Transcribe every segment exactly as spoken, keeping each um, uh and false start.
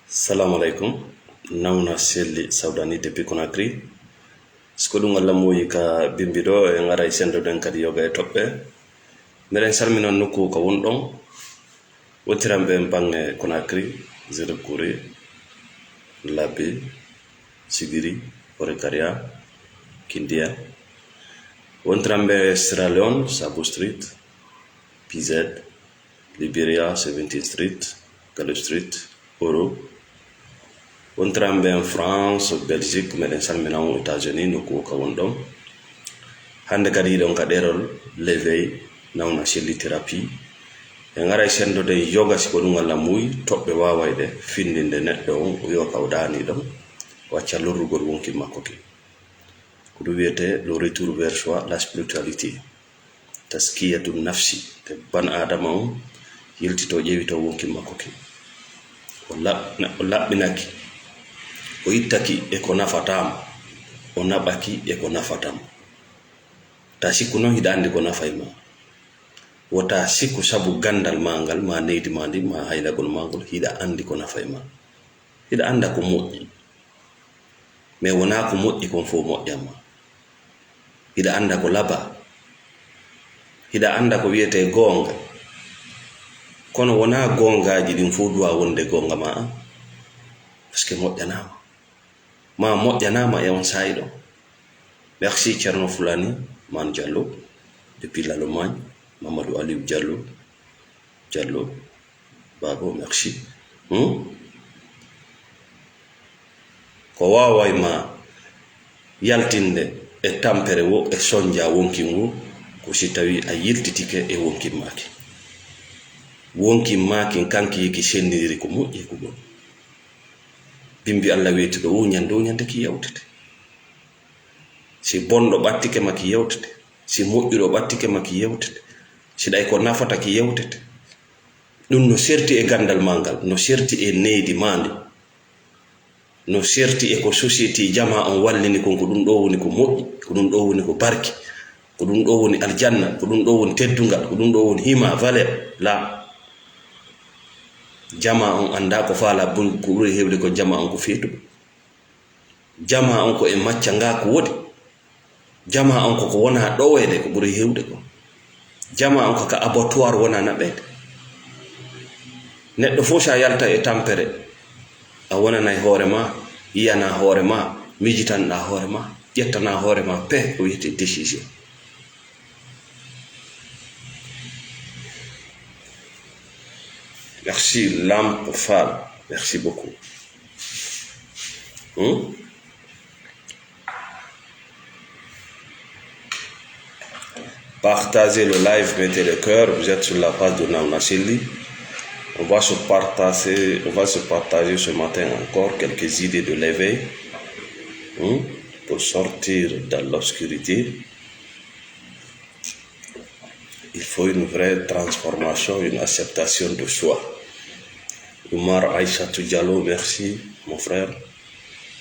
Salamu alaikum. Nawna Selli Saudani depuis Conakry. Siko ɗum Allah moyi ka bimbi ɗo, en ara e sendo ɗen kadi yoga e toɓɓe. Meɗen salmina nokku ka won ɗon. Wontiran ɓe bange Conakry, Zirikuri, Labi, Sigiri, Forekaria, Kindia. Wontiran ɓe Sierra Leone, Sabu Street, P Z, Liberia, Seventeen Street, Gallup Street, Europe. Wontiran ɓe France, Belgique, meɗen salmina on États-Unis, nokku ka won ɗon. Hande kadi hiɗon ka ɗerol Léveil, nawna Selli Thérapie. En aray sendode yoga siko ɗum Allah muyi, toɓɓe wawayɗe findinde neɗɗo on, o wi'a ka o ɗaani ɗon, wacca lorrugol wonki makko ki. Ko ɗum wiyete le retour vers soi, la spiritualité. Taskiyatu nafsi, te ban Adama on yiltito ƴeewito wonki makko ki. O laɓ-, o laɓɓinaki, o ittaki e ko nafataamo, o naɓaki e ko nafataamo. Ta sikku noon hiɗa anndi ko nafay ma. Wota sikku sabu ganndal ma ngal, ma neydi ma ndin, ma haylagol ma ngol, hiɗa anndi ko nafay ma. Hiɗa annda ko moƴƴi. Mais wonaa ko moƴƴi kon fof moƴƴan ma. Hiɗa annda ko laba. Hiɗa annda ko wiyetee goonga. Kono wonaa goongaaji ɗin fof duwa wonde goonga ma an. Parce que moƴƴanaama. Ma moƴƴanaama e on saa'i ɗon. Merci Thierno Fulani, Man Diallo, depuis l'Allemagne, Mamadou Aliou Diallo, Diallo, Babo, merci. Hmm? Ko waaway ma yaltinde e tampere wo, e sonja wonkin wo, ko si tawi a yiltitike e wonkin maakin. Wonkin maakin kanki yiki sendindiri ko moƴƴi ko bon. Bimbi Allah weeti ɗo, wo ñande, wo ñande ki yawtete. Si bonɗo ɓattike ma ki yewtete. Si moƴƴuɗo ɓattike ma ki yewtete. Si ɗay ko nafata ki yewtete. Ɗum no serti e ganndal ma ngal, no serti e neydi ma ndi. No serti e ko société jama on wallini kon, ko ɗum ɗo woni ko moƴƴi, ko ɗum ɗo woni ko barki, ko ɗum ɗo woni aljanna, ko ɗum ɗo woni teddungal, ko ɗum ɗo woni hima, valeur, la. Jama on annda ko faala bun-, ko ɓuri heewde ko jama on ko feetuɗo. Jama on ko e macca nga ko woni. Jama on ko ko wona ɗoweede ko ɓuri heewde ko. Jama on ko ka abattoir wona naɓeede. Neɗɗo fof sa yalta e tampere, a wonanay hoore ma, yiyana hoore ma, mijitanɗa hoore ma, ƴettana hoore ma pe ko wiyete décision. Merci Lamp Fall. Merci beaucoup. Hmm? Partagez le live, mettez le cœur. Vous êtes sur la page de Nawna Selli. On va se partager, on va se partager ce matin encore quelques idées de l'éveil, hmm, pour sortir dans l'obscurité. Il faut une vraie transformation, une acceptation de soi. Oumar Aïssatou Diallo, merci, mon frère.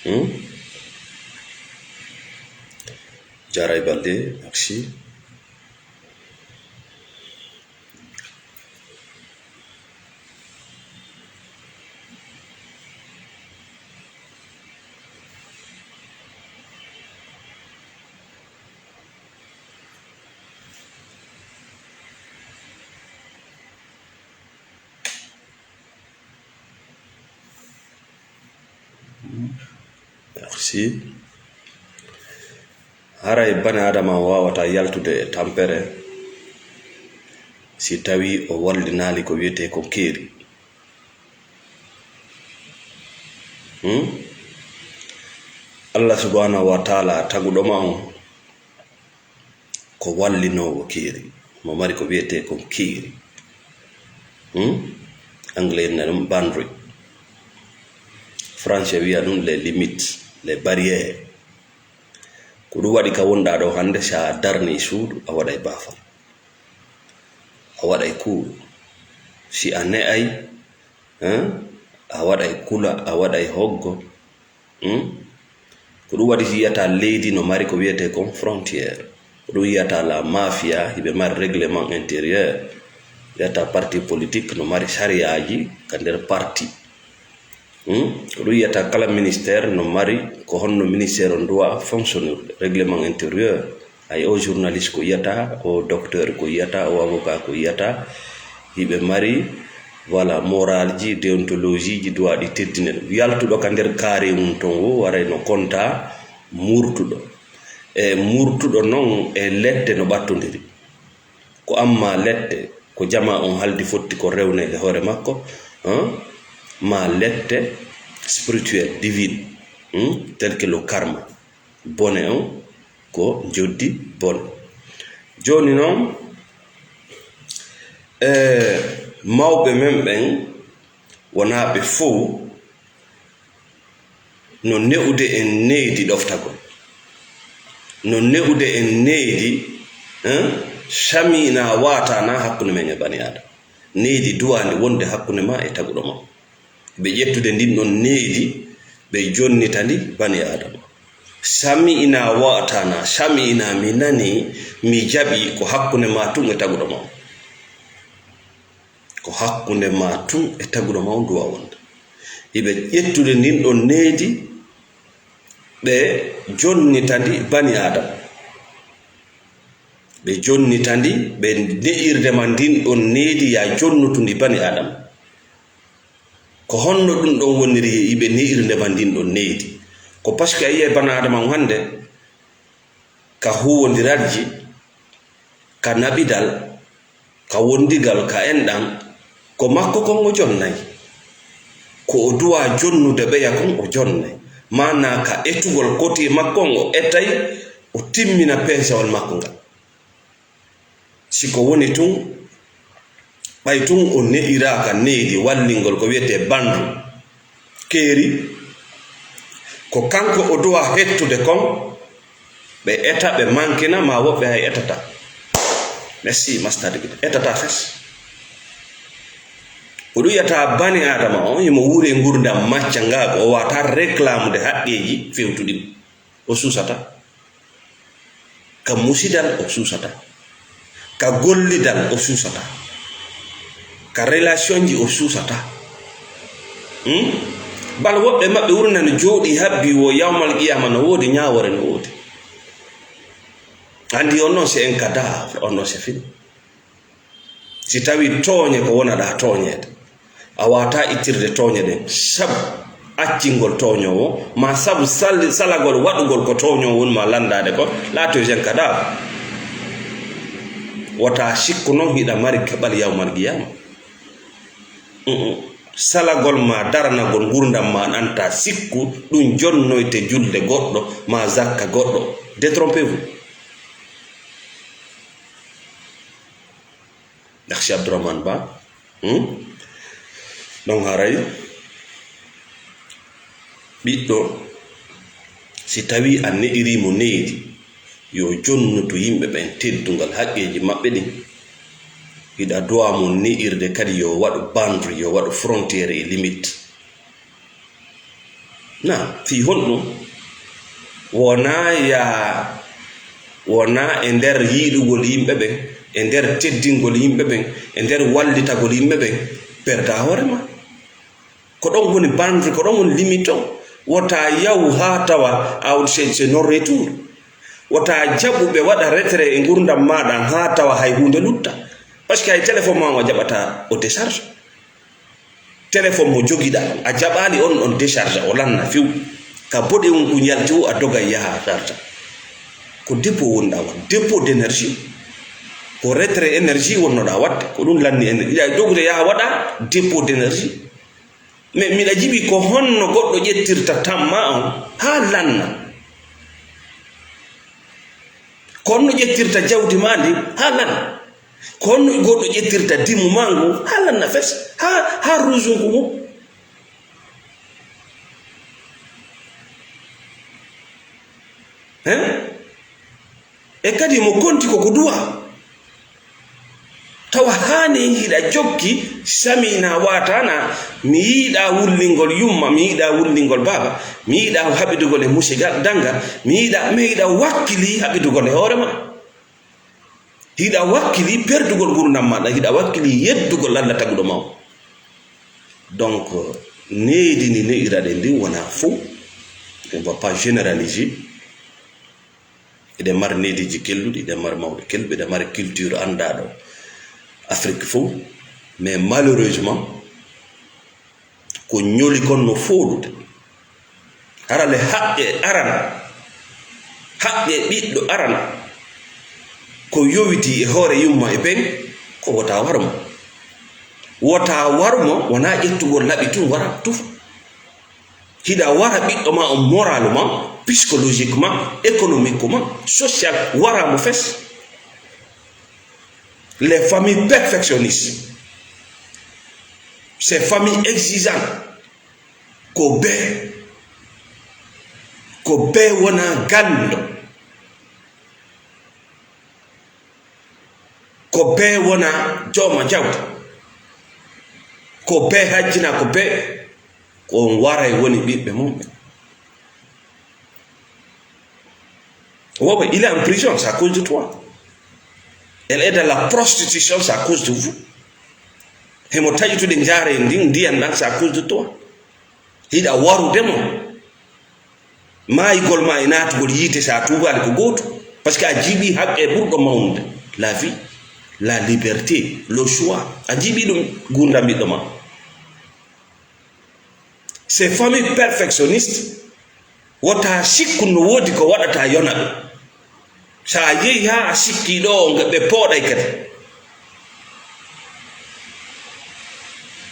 Hmm? Jaray Baldé, merci. Merci. Haray bani Adama on waawata yaltude e tampere si tawi o wallinaali ko wiyetee ko keeri. Hmm? Allah subhanahu wa taala taguɗo ma on ko wallinoowo keeri, mo mari ko wiyetee kon keeri. Hmm? Anglais na ɗum boundary. Français wiya ɗum les limites, les barrières. Ko ɗum waɗi ka wonɗaa ɗo hannde, si a darnii suudu, a waɗay baafal. A waɗay kuuru. Si a ne'ay, hein, a waɗay kula, a waɗay hoggo. Hmm? Ko ɗum waɗi si yiyata leydi no mari ko wiyetee kon frontière. Ko ɗum yiyata la mafia, hiɓe mari règlement intérieur. Yiyata parti politique no mari sariyaaji ka nder parti. Hmm? Ko ɗum yiyata kala ministère no mari ko honno ministère on doit fonctionnude, règlement intérieur. Ay o journaliste ko yiyata, o docteur ko yiyata, o avocat ko yiyata. Hiɓe mari, voilà, moralji, déontologieji, doit ɗi teddinen. Yaltuɗo ka nder carré mum ton o waray no konta murtuɗo. E murtuɗo non e lette no ɓattondiri. Ko amma lette, ko jama on haldi fotti ko rewne e hoore makko, hein? Ma lette spirituelle, divine, hmm? Tel que le karma. Bone on ko joddi bone. Joni non, eh, mawɓe men ɓen wonaa ɓe fow no ne'ude en neydi ɗoftagol. No ne'ude en neydi, hein, sami ina waatana hakkunde men e bani Aadama. Neydi duwaandi wonde hakkunde ma e taguɗo ma. Ɓe ƴettude ndin ɗon neydi, ɓe jonnita ndi bani Aadama. Sami ina waatana, sami ina mi nani, mi jaɓi ko hakkunde ma tun e taguɗo ma. Ko hakkunde ma tun e taguɗo ma on duwa wonde. Iɓe ƴettude ndin ɗon neydi, ɓe jonnita ndi bani Aadama. Ɓe jonnita ndi, ɓe ne'irde ma ndin ɗon neydi, ya jonnutu ndi bani Aadama. Ko honno ɗum ɗon woniri iɓe ne'irde ma ndin ɗon neydi? Ko parce que a yi'ay bani Aadama on hannde, ka huwondiralji, ka naɓidal, ka wondigal, ka enɗan, ko makko kon o jonnay. Ko o duwa jonnude ɓeya kon o jonnay. Maanaa ka etugol koti makko on o etay, o timmina peesewol makko ngal. Si ko woni tun, ɓay tun o ne'iraaka neydi wallingol ko wi'etee bandu, keeri, ko kanko o duwa hettude kon, ɓe eta, ɓe mankina, ma woɓɓe hay etata. Merci, Master Dibita. Etata fes. Ko ɗum wiyata bani Adama on, himo wuuri e ngurdam macca ngaa, ko o wata reklamude haqqeeji fewtuɗi mo. O suusata. Ka musidal o suusata. Ka gollidal o suusata. Ka relationji o suusata. Hmm? Bal woɓɓe maɓɓe wurna no jooɗi habbi wo yawmal qiyama no woodi, ñaawore no woodi. Andi on non c'est un cadavre, on non c'est fini. Si tawi tooñe ko wonaɗa tooñeede, a wata ittirde tooñe ɗen sabu accingol tooñoowo, ma sabu sal-, salagol waɗugol ko tooñoowo woni ma landaade ko, laatoy jen ka daaw. Wota sikku non hiɗa mari keɓal yawmal qiyama. Mm-mm. Salagol ma daranagol ngurdam ma ɗan ta sikku, ɗum jonnoyte julde goɗɗo, ma zakka goɗɗo. Détrompez-vous. Ndax si Abdourahmane Ba, hmm? Ɗon haray ɓiɗɗo, si tawi a neɗiri mo neydi, yo jonnutu yimɓe ɓen teddungal haqqeeji maɓɓe ɗin. Hiɗa duwa mo neɗirde kadi yo waɗu boundary, yo waɗu frontière e limite. Na, fii honɗum? Wonaa yaa, wonaa e nder yiɗugol yimɓe ɓen, e nder teddingol yimɓe ɓen, e nder wallitagol yimɓe ɓen, perda hoore ma. Ko ɗon woni boundary, ko ɗon woni limite on. Wota yahu haa tawa out, c'est, c'est non retour. Wota jaɓu ɓe waɗa retrait e ngurdam maaɗa haa tawa hay huunde lutta. Parce que hay téléphone ma o jaɓata o décharge. Téléphone mo jogiɗa, a jaɓaali on, on décharge, o lanna few. Ka boɗe on ɗum yalti o, a doga yaha a darta. Ko dépôt wonɗa waɗ, dépôt d'énergie. Ko retrait énergie wonnoɗa waɗde, ko ɗum lanni énergie. Iɗa dogude yaha waɗa dépôt d'énergie. Mais miɗa jiɓi ko honno goɗɗo ƴettirta tamma on haa lanna. Ko honno ƴettirta jawdi ma ndi haa lanna. Ko honno goɗɗo ƴettirta dimu ma ngu haa lanna fes, haa, haa ruusungu ngu. Hein? E kadi mo konti ko ko duwa. Tawa haani hiɗa jokki, sami'na waatana, mi yiɗa wullingol yumma, mi yiɗa wullingol baaba, mi yiɗa haɓidugol e musigal danngal, mi yiɗa, mi yiɗa wakkili haɓidugol e hoore ma. Hiɗa wakkili perdugol ngurdam maɗa, hiɗa wakkili yeddugol Allah taguɗo ma o. Donc, Needi ndi neɗiraɗen ndin wonaa fow. On va pas généraliser. Eɗen mari neediiji kelluɗi, eɗen mari mawɓe kelluɓe, eɗen mari culture anndaaɗo Afrique fow. Mais malheureusement, ko ñoli kon no fooɗude. Hara le haqqe arana, haqqe ɓiɗɗo arana, ko yowiti e hoore yumma e ben, ko wota war mo. Wota war mo, wonaa ƴettugol laɓi tun wara tufa. Hiɗa wara ɓiɗɗo ma on moralement, psychologiquement, économiquement, social, wara mo fes. Les familles perfectionnistes, ces familles exigeantes, ko bee, ko bee wona ganndo, ko bee wona jooma jawdi, ko bee hajjina, ko bee ko on waray woni ɓiɓɓe mum ɓen. Woɓe, il est en prison, c'est à cause de toi. Elle est dans la prostitution, c'est à cause de vous. Himo taƴutude njaare ndin ndiyan ɗan, c'est à cause de toi. Hiɗa warude mo. Maayigol ma e naatugol yiite, sa tuubaali ko gootu. Parce que a jiiɓi haqqe ɓurɗo mawnude. La vie, la liberté, le choix. A jiiɓi ɗum gurdam ɓiɗɗo ma. Ces familles perfectionnistes, wota sikku no woodi ko waɗata yona ɓe. Sa yehi haa a sikki ɗo, nga ɓe pooɗay kadi.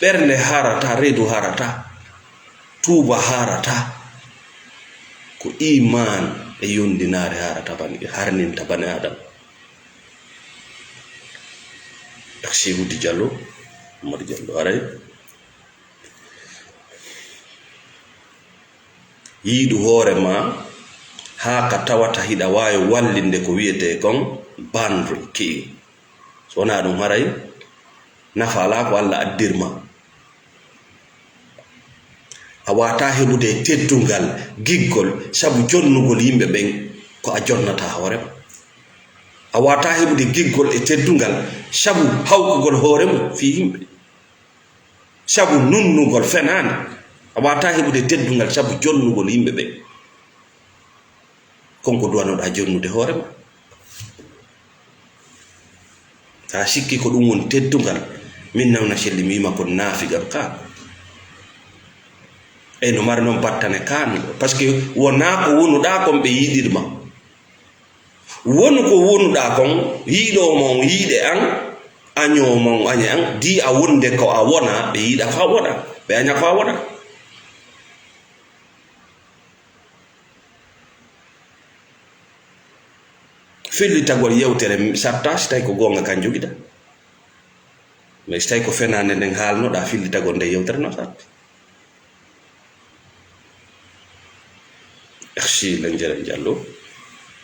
Ɓernde harata, reedu harata, tuuba harata. Ko iman e yondinaare harata bani, harninta bani Adama. Merci Wudi Diallo, Amadou Diallo, aray. Yiiɗu hoore ma haa ka tawata hiɗa waawi wallinde ko wiyetee kon boundary key. So wonaa ɗum, haray nafa alaa ko Alla addir ma. A waawataa heɓude teddungal giggol sabu jonnugol yimɓe ɓen ko a jonnata hoore ma. A waawataa heɓude giggol e teddungal sabu hawkugol hoore mum fii yimɓe. Sabu nunnugol fenaande, a waawataa heɓude teddungal sabu jonnugol yimɓe ɓen. Kon ko duwanoɗaa jonnude hoore ma. Sa sikki ko ɗum woni teddungal, min nawna selli mi wiima ko naafigal ka. Ey, no mari noon battane kaanuɗo. Parce que wonaa ko wonuɗaa kon ɓe yiɗir ma. Wonu ko wonuɗaa kon, yiɗoo ma on yiɗe an, añoo ma on añe an, di a wonde ko a wona, ɓe yiɗa ko a wona, ɓe aña ko a wona. Fillitagol yewtere satta, si tawi ko goonga kan jogita. Mais si tawi ko fenaande nden haalnoɗaa, fillitagol nde yewtere no satti. Merci, Lenjere Diallo.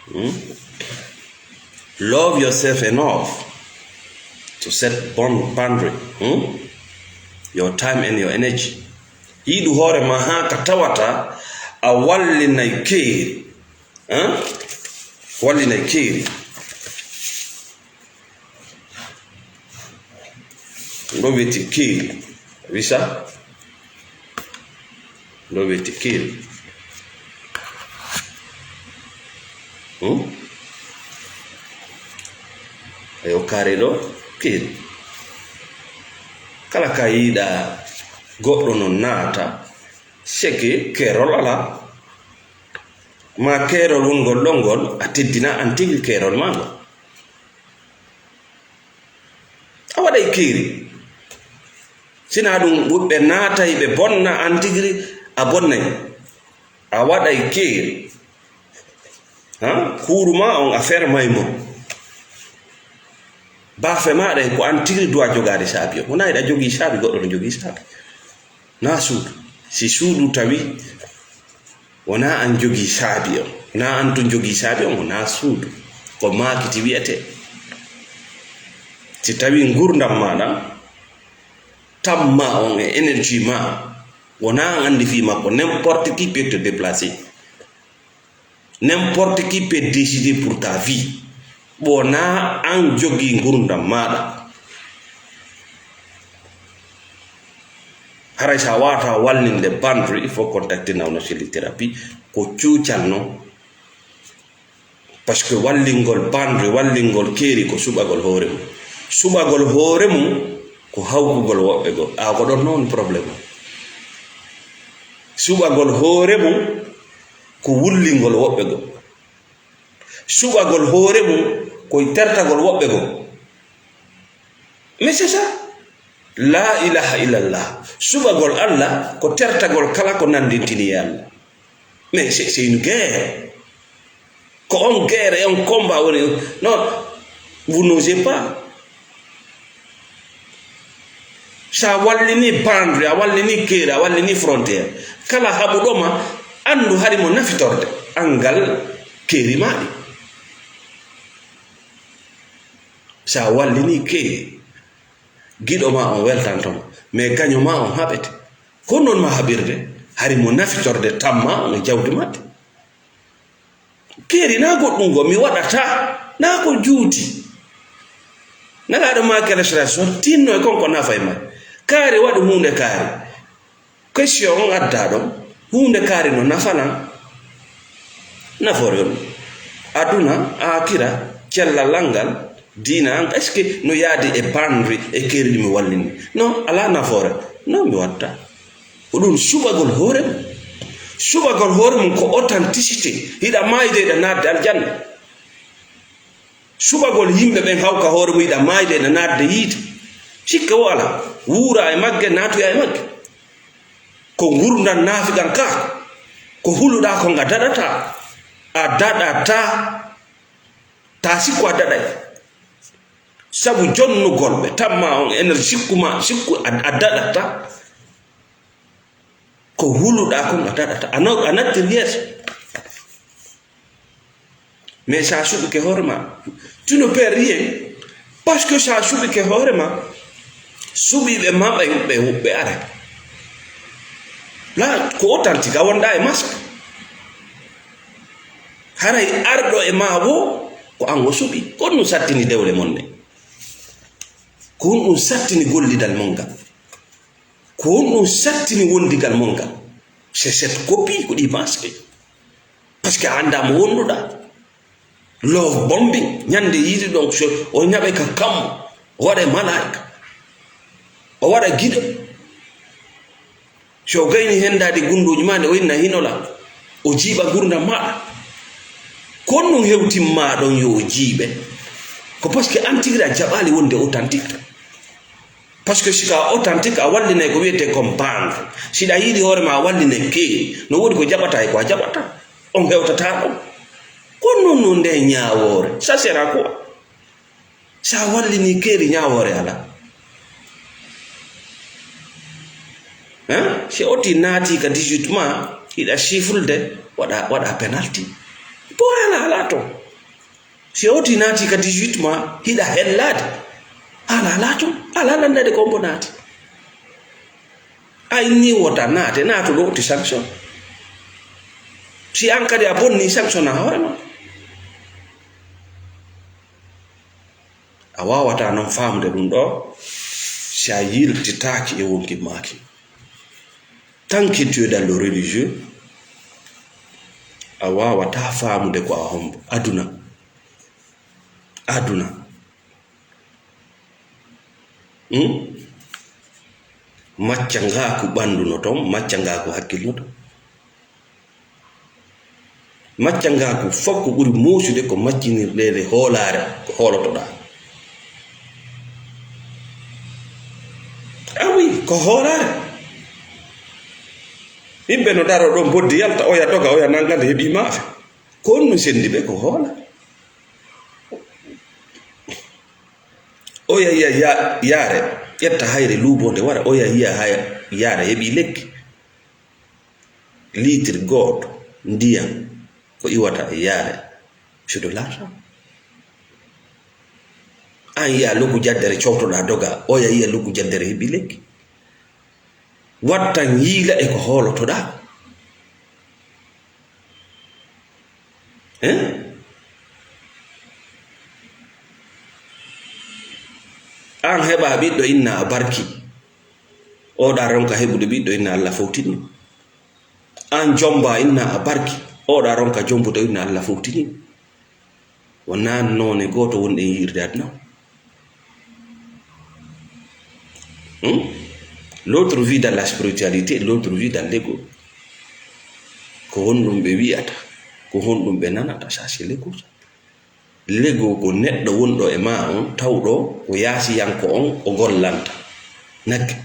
Hmm? Love yourself enough to set bond boundary. Hmm? Your time and your energy. Yiɗu hoore ma haa ka tawata a wallinay keeri. Hein? Wallinay keeri. Ɗo weti keeri. Wisa. Ɗo weti keeri. Hmm? Ayo, kaari ɗo keeri. Kala ka yiɗa goɗɗo no naata, seke keerol alaa. Ma keerol wongol ɗon ngol, a teddina an tigi keerol maa ngol. A waɗay keeri. Sinaa ɗum, woɓɓe naatay ɓe bonna, an tigi a bonnay. A waɗay keeri. Ha? Kuuru maa on a fermay mo. Baafe maaɗa en ko an tigi duwa jogaade saabi on. Wonaa hiɗa jogii saabi, goɗɗo no jogii saabi. Naa suudu. Si suudu tawi wonaa an jogii saabi on, wonaa an tun jogii saabi on, wonaa suudu. Ko maakiti wiyetee. Si tawii ngurndan maa ɗan, tam maa on e énergie maa, wonaa an anndi fii makko, n'importe qui peut te déplacer. N'importe qui peut décider pour ta vie. Wonaa an jogii ngurndan maaɗa. Haray so a waawataa wallinde bandri, il faut contacter Now Naturally Therapy. Ko cuucal non. Parce que wallingol bandri, wallingol keeri ko suɓagol hoore mum. Suɓagol hoore mum ko hawkugol woɓɓe goo. A ko ɗon non problème o. Suɓagol hoore mum ko wullingol woɓɓe goo. Suɓagol hoore mum ko tertagol woɓɓe goo. Mais c'est ça. La ilaha illallah. Suɓagol Allah ko tertagol kala ko nanndintini e Allah. Mais c'est, c'est une guerre. Ko on guerre e on combat woni. Non, vous n'osez pas. So a wallini bandri, a wallini keeri, a wallini frontière, kala haɓuɗo ma, anndu hari mo nafitorde anngal keeri maa ɗi. So a wallini keeri, giɗo ma on weltanto ma, mais gaño ma on haɓete. Ko non ma haɓirde, hari mo nafitorde tamma on e jawdi maɓɓe. Keeri, naa goɗɗum goo mi waɗataa, naa ko juuti. Nelaaɗo ma kala sira so tinno e kon ko nafa e ma. Kaari waɗu huunde kaari. Question on addaa ɗon, huunde kaari no nafanaa? Nafoore on. Aduna, aakira, cellal an ngal, diina an, est-ce que no yaadi e bandri e keeri ɗi mi wallini? Non, alaa nafoore. Non, mi watta. Ko ɗum suɓagol hoore mum. Suɓagol hoore mum ko authenticité. Hiɗa maayde, hiɗa naatde aljanna. Suɓagol yimɓe ɓen hawka hoore mum, hiɗa maayde, hiɗa naatde yiite. Sikke wo alaa. Wuuraa e magge, naatoyaa e magge. Ko ngurndan naafiqan ka. Ko huluɗaa kon a daɗataa. A daɗataa. Taa sikku a daɗay. Sabu jonnugol ɓe, tamma on enen sikku ma, sikku a, a daɗataa. Ko huluɗaa kon a daɗataa. A naw-, a nattir yeeso. Mais so a suɓike hoore ma, tu ne perds rien. Parce que so a suɓike hoore ma, suɓiiɓe ma ɓe, ɓe, ɓe aray. La, ko authentique, a wondaa e masque. Haray arɗo e ma wo, ko an o suɓi. Ko ɗum sattini dewle mon ɗen. Ko ɗum sattini gollidal mon ngal. Ko honɗum sattini wondigal mon ngal? C'est cette copie ko ɗi masque. Parce que a anndaa mo wonduɗaa. Love bombing, ñande yiɗi ɗon, so o ñaɓe ka kammu, o waɗa e malaa'ika, o waɗa giɗo. So o gayni henndaade gunndooji maa, nde o inna hinola, o jiiɓa ngurndan maaɗa. Ko honɗum hewtin maa ɗon yo o jiiɓe? Ko parce que an tigi a jaɓaali wonde authentique. Parce que si ko a authentique, a wallinay ko wiyetee kon bande. Si ɗa yiɗi hoore ma, a wallinay keeri. No woodi ko jaɓataa e ko a jaɓataa. On hewtataa ɗon. Ko non non nde ñaawoore. Ça sert à quoi? Sa wallini keeri, ñaawoore alaa. Hein? Si oti naati ka dix-huit ma, hiɗa sifulde, waɗa, waɗa penalty. Bo alaa, alaa ton. Si a hoti naati ka dix-huit ma, hiɗa hellaade. Ala, ala ton. Ala lanndade ko mbo naati. A inni wota naate, naato ɗo woti sanction. Si an kadi a bonni, sanction na hoore ma. A waawata noon faamde ɗum ɗo, si a yiltitaaki e wonki maaki. Tant que tu es dans le religieux, a waawataa faamude ko a hombo. Aduna. Aduna. Hmm? Macca ngaaku ɓanndu no toon, macca ngaaku hakkil no toon. Macca ngaaku fof ko ɓuri muusude ko maccinirɗeede hoolaare ko hoolotoɗaa. Ah oui, ko hoolaare. Yimɓe no daro ɗon, boddi yalta, oya doga, oya nanga nde heɓi maafe. Ko honno sendi ɓe? Ko hoola. Oya yiya ya-, yaare, ƴetta hayre luubo nde wara, oya yiya hay-, yaare heɓi lekki. Liitir gooto ndiyam ko iwata e yaare, c'est de l'argent. An yiya luggu jaddere cowtoɗaa doga, oya yiya luggu jaddere heɓi lekki. Wattan yiila e ko hoolotoɗaa. Hein? An heɓa ɓiɗɗo inna a barki. Oɗa ronka heɓude ɓiɗɗo, inna Allah fowtini. An jomba, inna a barki. Oɗa ronka jombude, inna Allah fowtini. Wonaa noone gooto wonɗen yi'irde aduna. Hmm? L'autre vit dans la spiritualité, l'autre vit dans l'ego. Ko honɗum ɓe wi'ata, ko honɗum ɓe nanata, ça c'est l'ego, ça. L'ego ko neɗɗo wonɗo e ma on, tawɗo ko yaasiyanko on o gollanta. Nagge.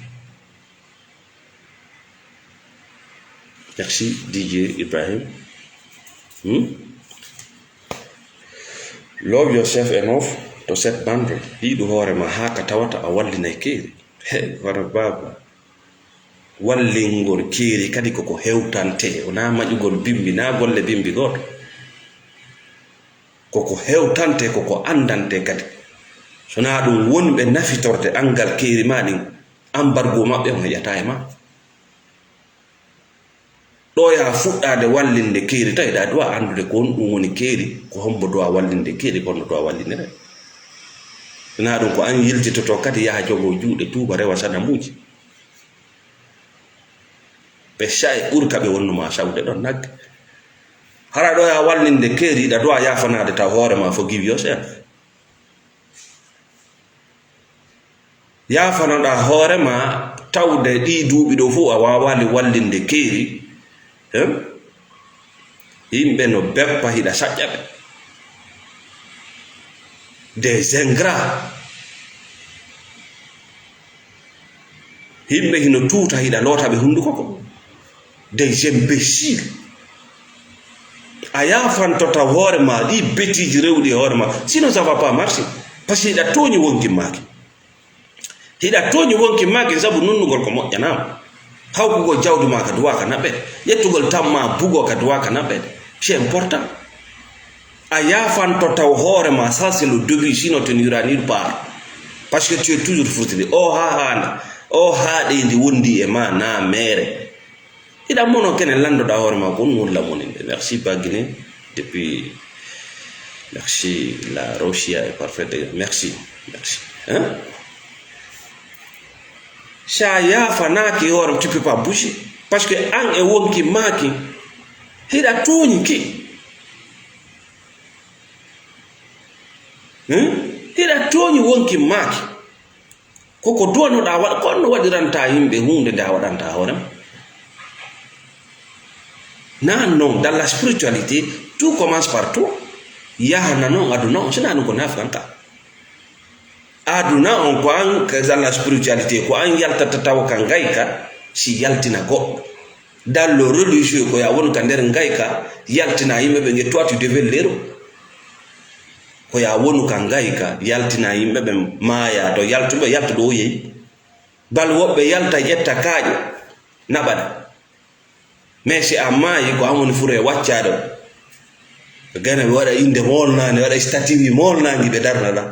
Merci, D J Ibrahim. Hmm? Love yourself enough to set boundary. Yiɗu hoore ma haa ka tawata a wallinay keeri. He, wara baba. Wallingol keeri kadi koko hewtante. Wonaa maƴugol bimbi, naa golle bimbi gooto. Koko hewtante, koko andante kadi. So naa ɗum wonɓe nafitorde angal keeri ma ɗin, embargo maɓɓe on heƴata e ma. Ɗo yaa fuɗɗaade wallinde keeri, tawi ɗa duwa anndude ko honɗum woni keeri, ko hombo duwa wallinde keeri, ko honno duwa wallindire. Naa ɗum ko an yiltitoto kadi, yaha jogo juuɗe, tuuba, rewa sanamuuji. Ɓe sa'e ɓuri ka ɓe wonnuma sawde ɗon nagge. Hara ɗo yaa wallinde keeri, ɗa duwa yaafanaade taw hoore ma, forgive yourself. Yaafanoɗaa hoore ma tawde ɗii duuɓi ɗo fof a waawaali wallinde keeri, hein? Yimɓe no beppa, hiɗa saƴƴa ɓe. Des ingrats. Yimɓe hino tuuta, hiɗa loota ɓe hunduko ko. Des imbéciles. A yaafantota hoore ma ɗi bêtise rewɗi e hoore ma. Sinon, ça va pas marcher. Parce que hiɗa tooñi wonki maaki. Hiɗa tooñi wonki maaki sabu nunnugol ko moƴƴanaama. Hawkugol jawdi ma ka duwa ka naɓɓe. Ƴettugol tamma bugo ka duwa ka naɓɓe. C'est important. A yaafantota hoore ma, ça c'est le début, sinon tu n'iras nulle part. Parce que tu es toujours frustré. O haa haana, o haa ɗeydi wondi e ma na meere. Hiɗa mono kene landoɗa hoore ma kon, won lamoninde. Merci Bagine depuis, merci, la Rosia est parfaite. Merci, merci. Hein? Sa yaafanaaki hoore, tu peux pas bouger. Parce que an e wonki maaki, hiɗa tooñi ki. Hmm? Hiɗa tooñi wonki maaki. Koko duwanoɗaa waɗa, ko honno waɗiranta yimɓe huunde nde a waɗanta hoore ma? Nan non, dans la spiritualité, tout commence par toi. Yahana non, aduna on, sina ɗum ko nafanta. Aduna on ko an, dans la spiritualité, ko an yaltata tawa ka ngayka, si yaltina goɗɗo. Dans le religieux, ko ya wonu ka nder ngayka, yaltina yimɓe ɓe nge, toi tu devais l'héros. Ko ya wonu ka ngayka, yaltina yimɓe ɓe maaya to, yaltuɓe, yaltu ɗo yehi. Bal woɓɓe yalta ƴetta kaaƴe, naɓana. Mais si a maayi, ko an woni fure waccaɗo. Gana ɓe waɗa innde moolnaande, waɗa statut wi moolnaangi ɓe darnana.